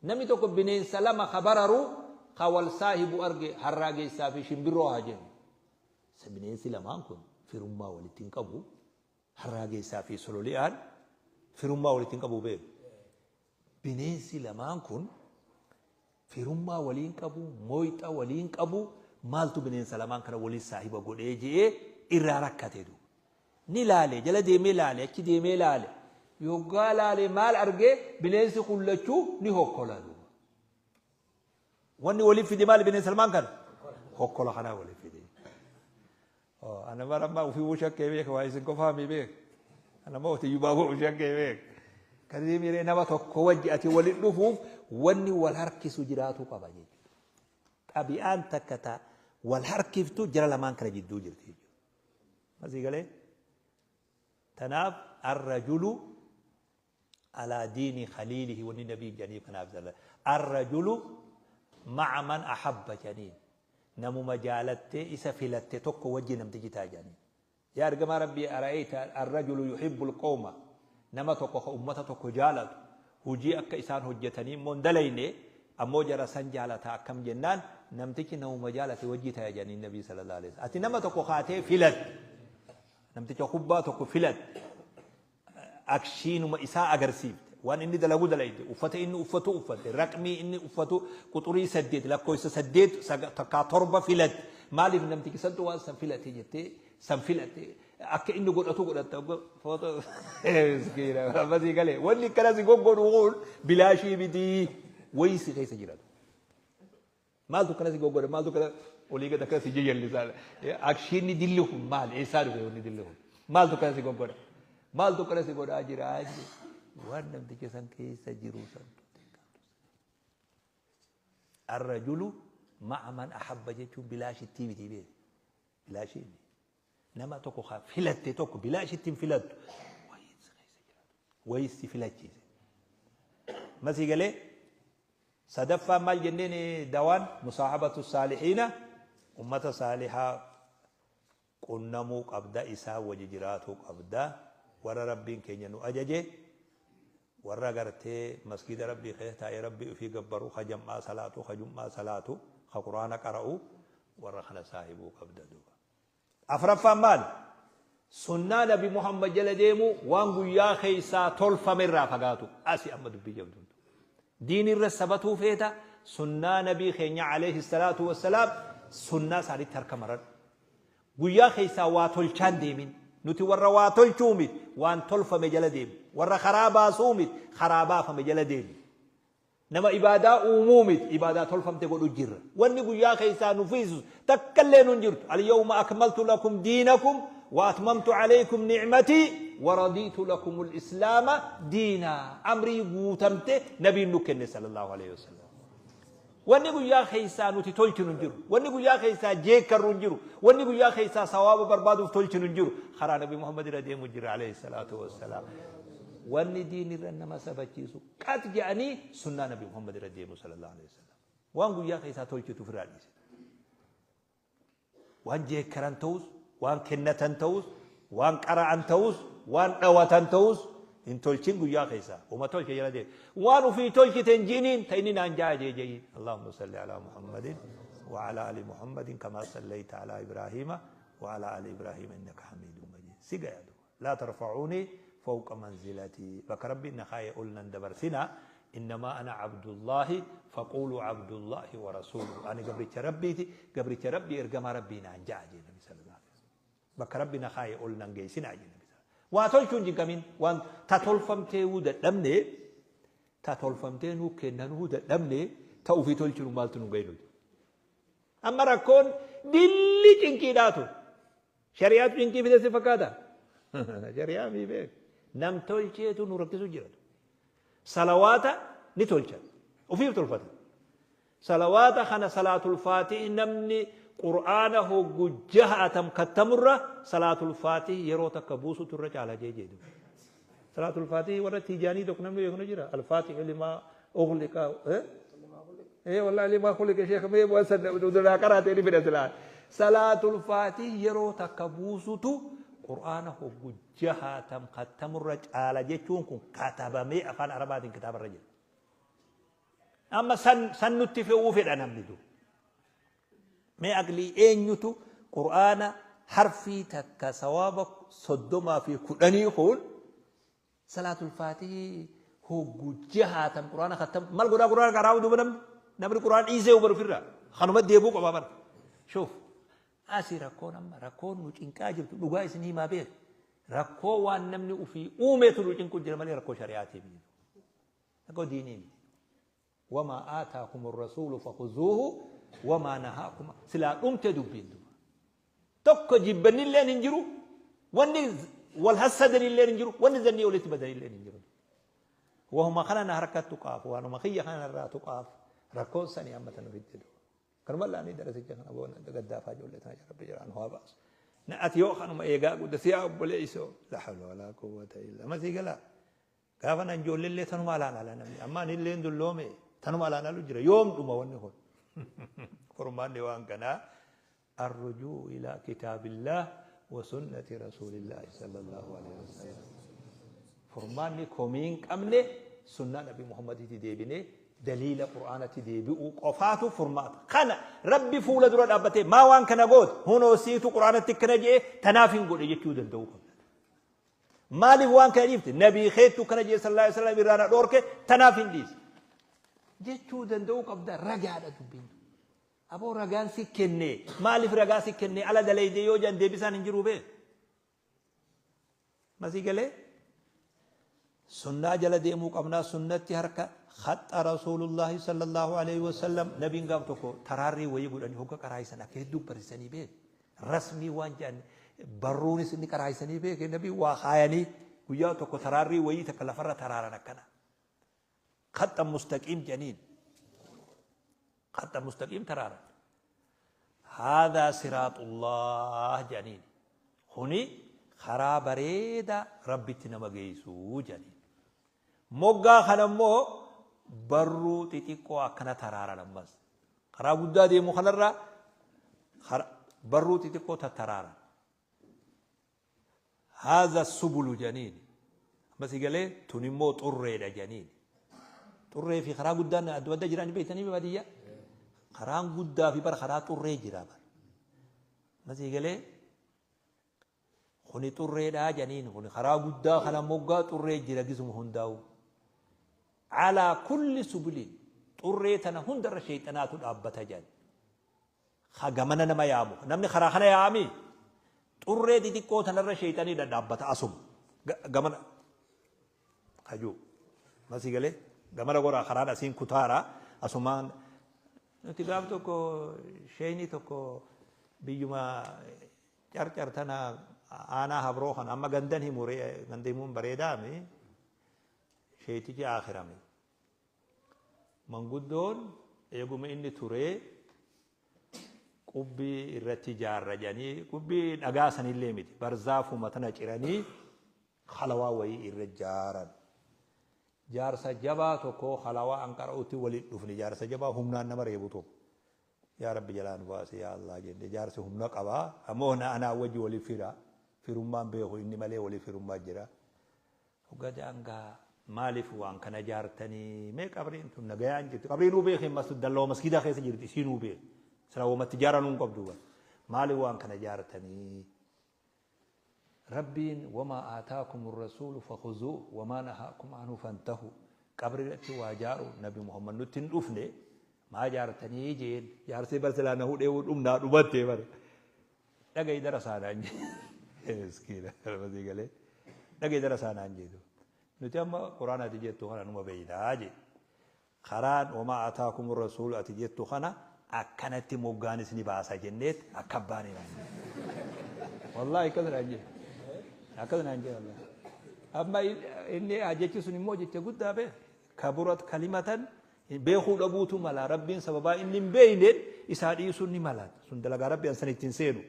Namni tokko bineensa lama ka bararu ka wal saahibu arge harraagessaa fi shimbirroo haa jennu. Isa bineensi lamaan kun firummaa walitti hin qabu. Harraagessaa fi sololi'aan firummaa walitti hin qabu beeku. Bineensi lamaan kun firummaa waliin qabu, mooyxa waliin qabu, maaltu bineensa lamaan kana waliin saahiba godhee je'ee irraa rakkate duuba. Ni laale, jala deemee laale, achi deemee laale. Yoggaa laale maal argee bineensi kun lachuu ni hokkola duuba. Wanni waliif fide maali bineensa lamaan kana? Hokkola kanaa waliif fide. Ana bara ammaa ofii shakkee beeka waa isin qofaa mi beeka. Ana moo otiyyuu baaboo shakkee beeka. Kan deemiree nama tokko wajji ati waliin dhufuuf wanni wal harkisu jiraatu qaba jechuudha. Xabi'aan takka ta wal harkiftu jara lamaan kana jidduu jirti jechuudha. Masii galee? Tanaaf arrajulu alaa diini khaliilihi wanni nabiin jedhaniif kanaaf jala. Arrajulu ma'a man ahabba jedhaniin. Namuma jaalattee isa filatte tokko wajji namtichi ta'a jedhaniin. Yaa ergamaa Rabbii ara'ayta arrajulu yuhibbul qawma nama tokko ka ummata tokko jaalatu hujii akka isaan hojjatanii immoo hin dalayne ammoo jara san jaalata akkam jennaan namtichi namuma jaalate wajjii taya jedhaniin nabii sallallahu alaihi wasallam. Ati nama tokko kaatee filatte namticha kubbaa tokko filatte akshiinuma isaa agarsiifte waan inni dalagu dalayte uffata inni uffatu uffatte raqmii inni uffatu quxurii saddeet lakkoofsa saddeet takkaa torba filatte maaliif namtichi santu waan san filate jettee san filatte akka inni godhatu godhatta footoo miskiina ammasii galee wanni akkana si goggodhu kun bilaashii mitii wayii si keessa jira maaltu akkana si goggodha maaltu akkana olii gad akkana si jajallisa akshiinni dilli kun maal eessaa dhufe wanni dilli kun maaltu akkana si goggodha maaltu akkana si godhaa jira waan namticha san keessa jiru santu arrajulu ma'a man ahabba jechuun bilaashittii miti beeku bilaashii miti Nama tokko ka filatte tokko bilaashitti hin filattu. Wayii si keessa jiraatu. Wayii si filachiise. Masii galee sadaffaan maal jenneen dawaan musaahabatu saalihiina ummata saalihaa qunnamuu qabda isaa wajji jiraatuu qabda warra rabbiin keenya nu ajaje warra gartee masgiida rabbii keessa taa'ee rabbii ofii gabbaru ka jam'aa salaatu ka jum'aa salaatu ka quraana qara'u warra kana saahibuu qabda duuba. Afraffaan maali? Sunnaa Nabi Muhammad jala deemuu waan guyyaa keessaa tolfame irraa fagaatu. Asi amma dubbii jabduun. Diin irra sabatuu feeta sunnaa Nabii keenya alayhi salaatu wassalaam sunnaa isaanitti harka maradhu. Guyyaa keessaa waa tolchaan deemin. Nuti warra waa tolchuu miti waan tolfame jala deemu. Warra karaa baasuu miti karaa baafame jala deemu. Nama ibaadaa uumuu miti, ibaadaa tolfamte godhu jirra. Wanni guyyaa keessaa nu fiisu takka illee nun jirtu. Al-yawma akmaltu lakum diinakum wa atmamtu alaykum ni'matii wa radiitu lakum al-islaama diinaa. Amrii guutamte nabiin nu kenne sallallahu alayhi wasallam. Wanni guyyaa keessaa nuti tolchinu hin jiru. Wanni guyyaa keessaa jeekkarru hin jiru. Wanni guyyaa keessaa sawaaba barbaaduuf tolchinu hin jiru. Karaa Nabi Muhammad irra deemu jira alayhi salaatu wassalaam. Wanni diin irra nama sabachiisu qat jedhanii sunnaa Nabi Muhammad irra deemu sallallahu alayhi wasallam. Waan guyyaa keessaa tolchitu ofirraa dhiise. Waan jeekkaran ta'us, waan kennatan ta'us, waan qara'an ta'us, waan dhawatan ta'us hin tolchin guyyaa keessaa. Uma tolche jala deemu. Waan ofii tolchite hin ji'iniin ta inni naan ja'a jee je'i. Allahumma salli ala Muhammadin wa ala ali Muhammadin kama sallayta ala Ibrahima wa ala ali Ibrahima innaka hamidun majid. Si gaya duuba. Laa tarfa'uunii fawqa manzilatii. Bakka Rabbiin na kaaye ol nan dabarsinaa. Innamaa ana abdullaahi faquuluu abdullaahi wa rasuuluhu. Ani gabricha Rabbiiti, gabricha Rabbii ergamaa Rabbii naan ja'a jee Nabi sallallahu alaihi wasallam. Bakka Rabbi na kaaye ol nan geessinaa jee Nabi sallallahu. Waa tolchuu hin jinqamin. Waan ta tolfamteewuu dadhabne, ta tolfamtee nuu kennanuu dadhabne, ta ofii tolchinu maaltu nu gahe nuti. Amma rakkoon dilli cinqiidhaatu. Shari'aatu cinqii fide si fakkaata? Shari'aa mii beek. Nam tolcheetu nu rakkisu jira. Salawaata ni tolchan. Ofiif tolfatan. Salawaata kana salaatul faatih namni Qur'aana hoggu jahaatam kattamurra salaatul faatih yeroo takka buusutu irra caala jee jedhu. Salaatul faatih warra tiijaanii tokko namni beeku ni jira. Al-faatih limaa ughliqa. Ee wallahi limaa khuliqa sheekh mee waan san duraa qaraatee ni fedha silaa. Salaatul faatih yeroo takka buusutu Qur'aana hoggu jahaatam kattamurra caala jechuun kun katabamee afaan Arabaatiin kitaabarra jira. Amma san san nutti fe'uu fedha namni du. Mee aqlii eenyutu Qur'aana harfii takka sawaaba 30 fi 10 kun salaatul faatihii hoggu jahaatam Qur'aana kattam mal godhaa Qur'aana qaraa'u duuba namni namni Qur'aana dhiisee hubar ofirraa kanuma deebuu qaba bara. Shuuf asii rakkoon amma rakkoon nu cinqaa jirtu dhugaa isin himaa beeku. Rakkoo waan namni ofii uumeetu nu cinqu jira malee rakkoo shari'aatii miti. Rakkoo diinii miti. Wamaa aataakum rasuulu fakuzuuhu wamaa nahaakum silaa dhumte dubbiin duba. Tokko jibbannilleen hin jiru, wanni wal hassadanilleen hin jiru, wanni zannii walitti badanilleen hin jiru. Wahuma kana na harkatti tuqaaf, waanuma kiyya kana irraa tuqaaf, rakkoon sanii amma tana fidde duba. Kanuma laanii darasicha kana boona gaddaafaa ijoollee tana rabbi jiraan waa baasu. Na ati yoo kanuma eegaa guddasi yaa obboleessoo la hawla walaa quwwata illa masii galaa. Gaafa nan ijoolleellee tanuma alaan ala namni amma anillee dulloome tanuma alaan alu jira yoom dhuma wanni kun. Furmaanni waan kanaa arrujuu ilaa kitaabillah wa sunnati rasuulillahi sallallahu alaihi wasallam. Furmaanni komii hin qabne sunnaa Nabi Muhammaditti deebinee daliila Qur'aanatti deebi'uu qofaatu furmaata. Kana Rabbi fuula dura dhaabbatee maa waan kana goote hunoo siitu Qur'aanatti akkana jedhee tanaaf hin godhe jechuu danda'uu qabna. Maaliif waan kana dhiifte? Nabii keettu kana jedhe sallallahu alaihi wasallam irraa na dhoorke tanaaf hin dhiise. Jechuu danda'uu qabda ragaadha dubbiin. Aboo ragaan si kenne maaliif ragaa si kenne ala dalayde yoo jedhan deebisaan hin jiru bee. Masii galee sunnaa jala deemuu qabnaa sunnatti harka haxxa rasuulullaahi sallallahu alaihi wasallam nabiin gaaf tokko taraarrii wayii godhanii hogga qaraayisan akka hedduu barsiisanii beeku. Rasmii waan jedhan barruunis inni qaraayisanii beeke nabiin waa kaayanii guyyaa tokko taraarrii wayii takka lafarra taraaran akkana. Khaxxa mustaqiim jedhaniin. Khaxxa mustaqiim taraaran. Haadhaa siraaxullah jedhaniin. Kuni karaa bareedaa Rabbitti nama geessuu jedhaniin. Moggaa kana immoo barruu xixiqqoo akkana taraaran ammas. Karaa guddaa deemu kanarraa barruu xixiqqoo tattaraaran. Haadha subulu jedhaniin. Ammas galee tun immoo xurreedha jedhaniin. Xurree fi karaa guddaan adda adda jiran beektanii baadiyyaa. Karaan guddaa fi bara karaa xurree jira bara. Ammas galee Kuni xurreedhaa janiin kuni karaa guddaa kana moggaa xurree jira gisuma hundaa'u. Alaa kulli subuliin xurree tana hundarra sheexanaatu dhaabbata jedhan. Ka gamana nama yaamu. Namni karaa kana yaa'ami xurree xixiqqoo tanarra sheexanii dhadhaabbata asuma. Gamana kajuu. Masii galee gamana goraa karaan asiin kutaara asumaan nuti gaaf tokko sheeyni tokko biyyuma Carcar tana aanaa Habroo kana amma gandan himu ganda himuun bareedaami sheeytichi aakhirame. Manguddoon Eeguma inni turee qubbii irratti ijaarra jedhanii, qubbii dhagaa sanillee miti, barzaafuma tana ciranii halawaa wayii irra ijaaran. Jaarsa jabaa tokko halawaa an qara'utti walitti dhufne, jaarsa jabaa humnaan nama reebu tokko. Yaa Rabbi jalaa nu baasi yaa Allah jenne. Jaarsi humna qaba, ammoo anaa wajji waliif fira, firummaan beeku inni malee, waliif firummaa jira. Hoggaa ja'an gaa, maaliif waan kana jaartanii? Mee qabriin tun nagayaan jirti, qabriin nuu beekin, dallawa masgiidaa keessa jirti, isii nuu beek, sila wamatti jaaranuu hin qabdu. Maaliif waan kana jaartanii? Rabbiin wamaa aataakum rasuulu fakhuzuu wamaa nahaakum anhu fantahu, qabri irratti waa jaaru Nabi Muhammad nutti hin dhufne, maa jaartanii jeen. Jaarsee bar silaa na hudhee dhumnaa dhumattee bar. Dhagayi darasaa naan jee, miskiina masii galee, dhagayi darasaa naan jeetu, nuti amma Quraana ati jettu kana numa beeynaa jee, karaan wamaa ataakum rasuulu ati jettu kana akkanatti moggaanis ni baasa jenneet akka abbaanii naan jee. Wallaahi akkas naan jee, akkas naan jee. Wallaahi amma inni jechi sun immoo jecha guddaa beek, kaburat kalimatan beekuu dhabuutu mala. Rabbiin sababaa inni hin beeyneen isaa dhiisuun ni mala, sun dalagaa Rabbi an san ittiin seenu.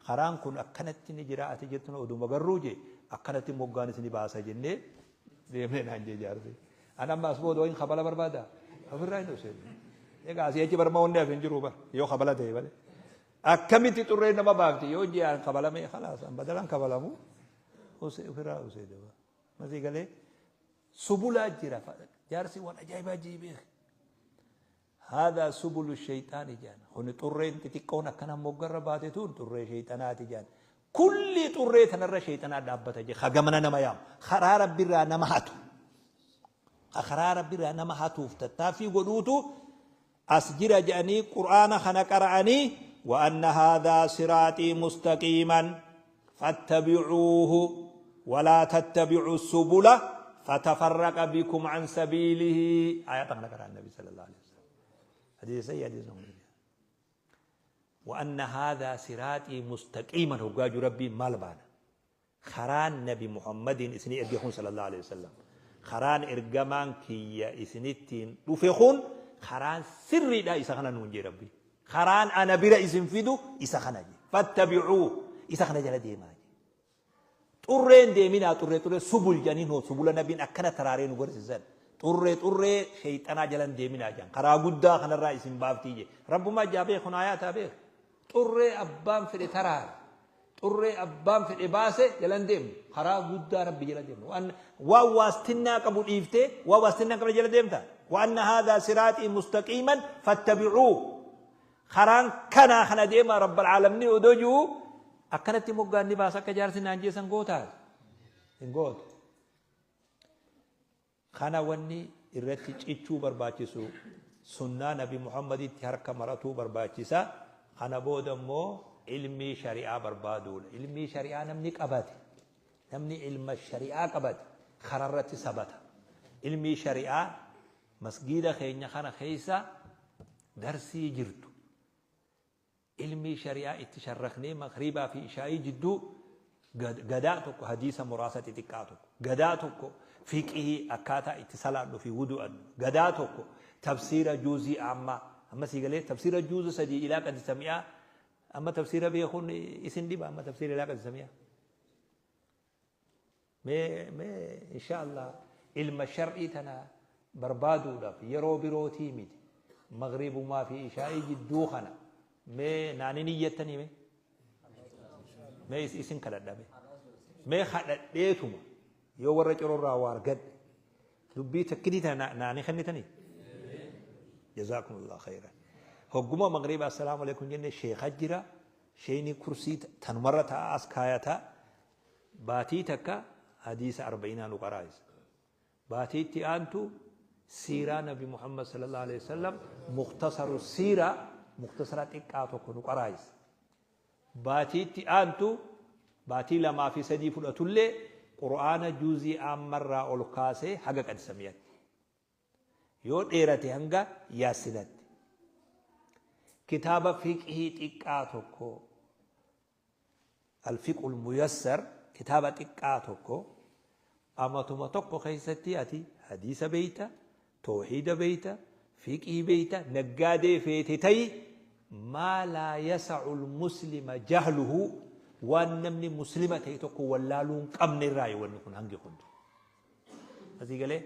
Karaan kun akkanatti ni jira ati jettu oduma garruu jee, akkanatti moggaanis ni baasa jennee deemnee naan jee jaarsi. An amma as booda wayin kabala barbaada ofirraa hin useenu. Egaa asii achi barma wanni hafe hin jiru bar, yoo kabala ta'e malee. Akkamitti xurree nama baafti yoo ji'aan kabalame, khalaas an badalan kabalamu ofirraa usee daba masii galee. Subulaa jira, jaarsi waan ajaa'ibaa jii beek. Haadaa subulu shayxaani jaan, kuni xurreen xixiqqoon akkana moggarra baate tun xurree shayxanaati jaan. Kulli xurree tanarra shayxanaa dhaabbata jee, hagamana nama yaamu, karaa Rabbirraa nama hatu, karaa Rabbirraa nama hatuuf tattaaffii godhuutu as jira jedhanii Qur'aana kana qara'anii, wa anna haadhaa siraaxii mustaqiiman fattabi'uuhu walaa tattabi'u subula fatafarraqa bikum an sabiilihi. Ayata kana qara'an Nabi sallallahu alaihi wasallam, hadiisa sayyi, hadiisa kun. Wa anna haadhaa siraaxii mustaqiiman hoggaaju Rabbiin maal baana? Karaan Nabi Muhammadiin isinii erge kun sallallahu alaihi wasallam, karaan ergamaan kiyya isinittiin dhufe kun karaan sirriidha, isa kana nuun jee Rabbi. Karaan ana bira isin fidu isa kana jee, fattabi'uu, isa kana jala deemaa jee. Xurreen deeminaa, xurree xurree subul jedhaniin hoo, subula Nabiin akkana taraaree nu barsiisan, xurree xurree sheeyxanaa jalan deeminaa jedhan, karaa guddaa kanarraa isin baaftii jee. Rabbumaa jaa beeku, aayataa beeku. Xurree abbaan fedhe taraare, xurree abbaan fedhe baase jalan deemnu, karaa guddaa Rabbi jala deemnu. Waan waastinnaa qabu dhiiftee waan waastinnaa qabne jala deemta. Wa anna haadhaa siraaxii mustaqiiman fattabi'uu, karaan kanaa kana deema rabbal caalamni odoo jiru akkanatti moggaan ni baasa akka jaarsi naan jeessan gootaa hin gootu. Kana wanni irratti cichuu barbaachisu, sunnaa Nabi Muhammaditti harka maratuu barbaachisa. Kana booda immoo ilmii shari'aa barbaaduudha. Ilmii shari'aa namni qabate, namni ilma shari'aa qabate kararratti sabata. Ilmii shari'aa masgiida keenya kana keessa darsii jirtu, ilmii shari'aa itti sharraknee magriibaa fi ishaa'ii jidduu gadaa tokko hadiisa muraasa xixiqqaa tokko, gadaa tokko fiqihii akkaataa itti salaannu fi wudu'annu, gadaa tokko tafsiira juuzii ammaa, amma sii galee tafsiira juuza 3 ilaa qad sami'aa. Amma tafsiira beekuun isin dhiba? Amma tafsiira ilaa qad sami'aa mee mee insha Allah ilma shar'ii tana barbaaduudhaaf yeroo birootii miti, magriibumaa fi ishaa'ii jidduu kana mee naanin iyyattanii, mee mee isin kadhadhame, mee kadhadheetuma yoo warra cororraa waa argadhe dubbii takkitii tana naani kennitanii. Jazaakumullah khayran. Hogguma magriiba assalaamu alaikum jenne, sheekha jira, sheeyni kursii tanumarra ta'a, as kaayataa baatii takka hadiisa arba'iinaa nu qaraayisa. Baatii itti aantu siiraa Nabi Muhammad sallallahu alaihi wasallam, muktasaru siiraa, muktasara xiqqaa tokko nu qaraayisa. Baatii itti aantu, baatii 2 fi 3 fudhatullee, Qur'aana juuzii ammarraa ol kaasee haga qadsamiyatti. Yoo dheerate hanga yaasinatti. Kitaaba fiqhii xiqqaa tokko, alfiqhul muyassar, kitaaba xiqqaa tokko amatuma tokko keessatti ati hadiisa beeyta, tawhiida beeyta, Fiqhii beeyta, naggaadee feete ta'i, maa laa yasa'u lmuslima jahluhu, waan namni muslima ta'e tokko wallaaluu hin qabne irraayi wanni kun hangi kun. Asii galee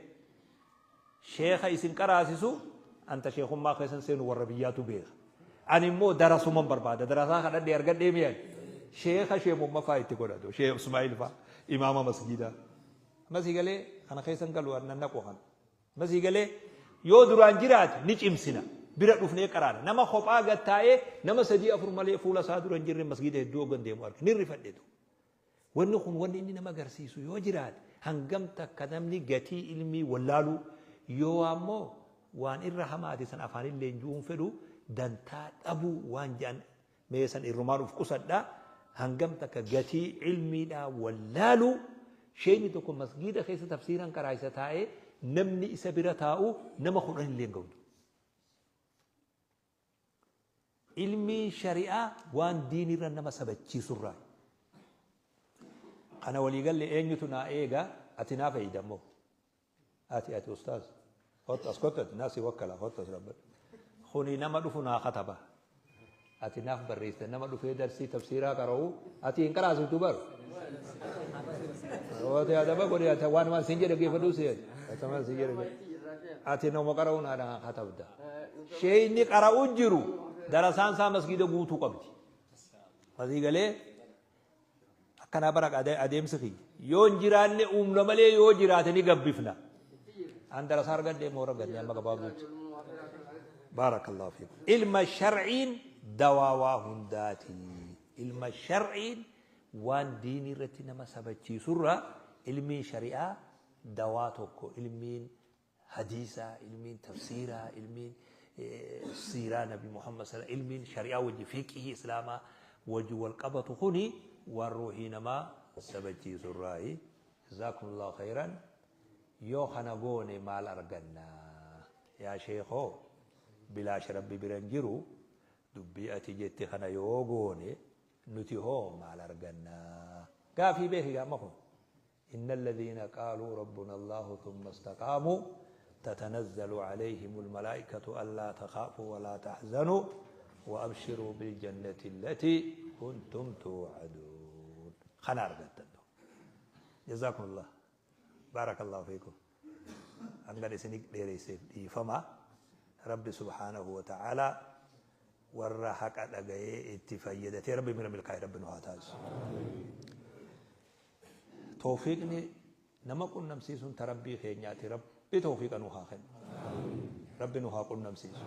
sheekha isin qaraasisu anta sheekummaa keessan seenu warra biyyaatu beeka. Ani immoo darasuman barbaada. Darasaa kadhadhee argadhee mi'an. Sheekha sheemumma faa itti godhatu. Sheekh Ismaa'il faa imaama masgiidaa. Amma sii galee kana keessan galu nan naqu kana. Amma sii galee yoo duraan jiraate ni cimsina. Bira dhufnee qaraana. Nama kophaa gad taa'ee nama sadii afur malee fuula isaa dura hin jirre masgiida hedduu hoggan deemu arge. Ni rifadhetu. Wanni kun wanni inni nama agarsiisu yoo jiraate hangam takka namni gatii ilmii wallaaluu yoo ammoo waan irra hamaati san afaanin leenji'uu hin fedhu dantaa dhabuu waan jedhan mee san irrumaan uf qusadha hangam takka gatii ilmiidhaa wallaaluu sheeyni tokko masgiida keessa tafsiiran qaraaysa taa'ee namni isa bira taa'u nama 10 illee hin ga'u. Ilmiin shari'aa waan diinirra nama sabachiisurraa. Kana walii galle eenyutu naa eega ati naa fayyida immoo. Ati ati ustaaz. Kottu as kottu ati naa si wakkala kottu as dhabbadhu. Kuni nama dhufu naa kataba. Ati naaf barreessita nama dhufee darsii tafsiiraa qara'u ati hin qaraasiftu bar. Ati adaba godhi ati waan waan siin jedhe geeffadhuu si ati. Ati waan siin jedhe. Ati nama qara'u naa katabda. Sheeyni qara'u jiru darasaan isaa masgiida guutuu qabdi. Asii galee akkanaa bara adeemsi kiyya. Yoo hin jiraanne uumna malee yoo jiraate ni gabbifna. An darasaa argadhee moo argadhe amma gabaabduutti. Baarakallahu fiikum. Ilma shar'iin dawaa waa hundaati. Ilma shar'iin waan diinii irratti nama sabachiisurra ilmiin shari'aa dawaa tokko ilmiin hadiisaa, ilmiin tafsiiraa, ilmiin siiraa Nabi Muhammad sala ilmiin shari'aa wajji fiqhii islaamaa wajji wal qabatu kuni waan ruuhii namaa sabachiisurraayi. Jazaakumullahu khayran. Yoo kana goone maal arganna? Yaa sheekoo bilaash Rabbi bira hin jiru dubbii ati jette kana yoo goone nuti hoo maal arganna? Gaafii beeki gaama kun. إن الذين قالوا ربنا الله ثم استقاموا تتنزل عليهم الملائكة ألا تخافوا ولا تحزنوا وأبشروا بالجنة التي كنتم توعدون خنا أرغتن جزاكم الله بارك الله فيكم أنقل سنك ديريسيف ديفما ربي سبحانه وتعالى warra haqa dhagayee itti fayyadatee Rabbi bira milkaa'e Rabbi nu haa taasisu. Toofiiqni nama qunnamsiisuun ta Rabbii keenyaati. Rabbi toofiiqa nu haa kennu. Rabbi nu haa qunnamsiisu.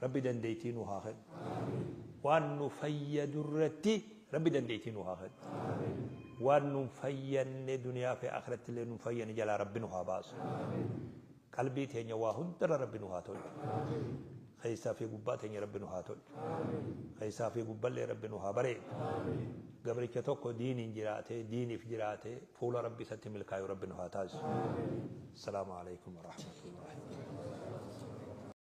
Rabbi dandeettii nu haa kennu. Waan nu fayyadu irratti Rabbi dandeettii nu haa kennu. Waan nu fayyanne duniyaa fi akhiratti illee nu fayyanne jalaa Rabbi nu haa baasu. Qalbii teenya waa hundarra Rabbi nu haa tolchu. Keessaa fi gubbaa teenya Rabbi nu haa tolchu. Keessaa fi gubballee Rabbi nu haa bareechu. Gabricha tokko diiniin jiraatee diiniif jiraatee fuula Rabbi isatti milkaayu Rabbi nu haa taasisu. Assalaamu alaikum wa rahmatullahi.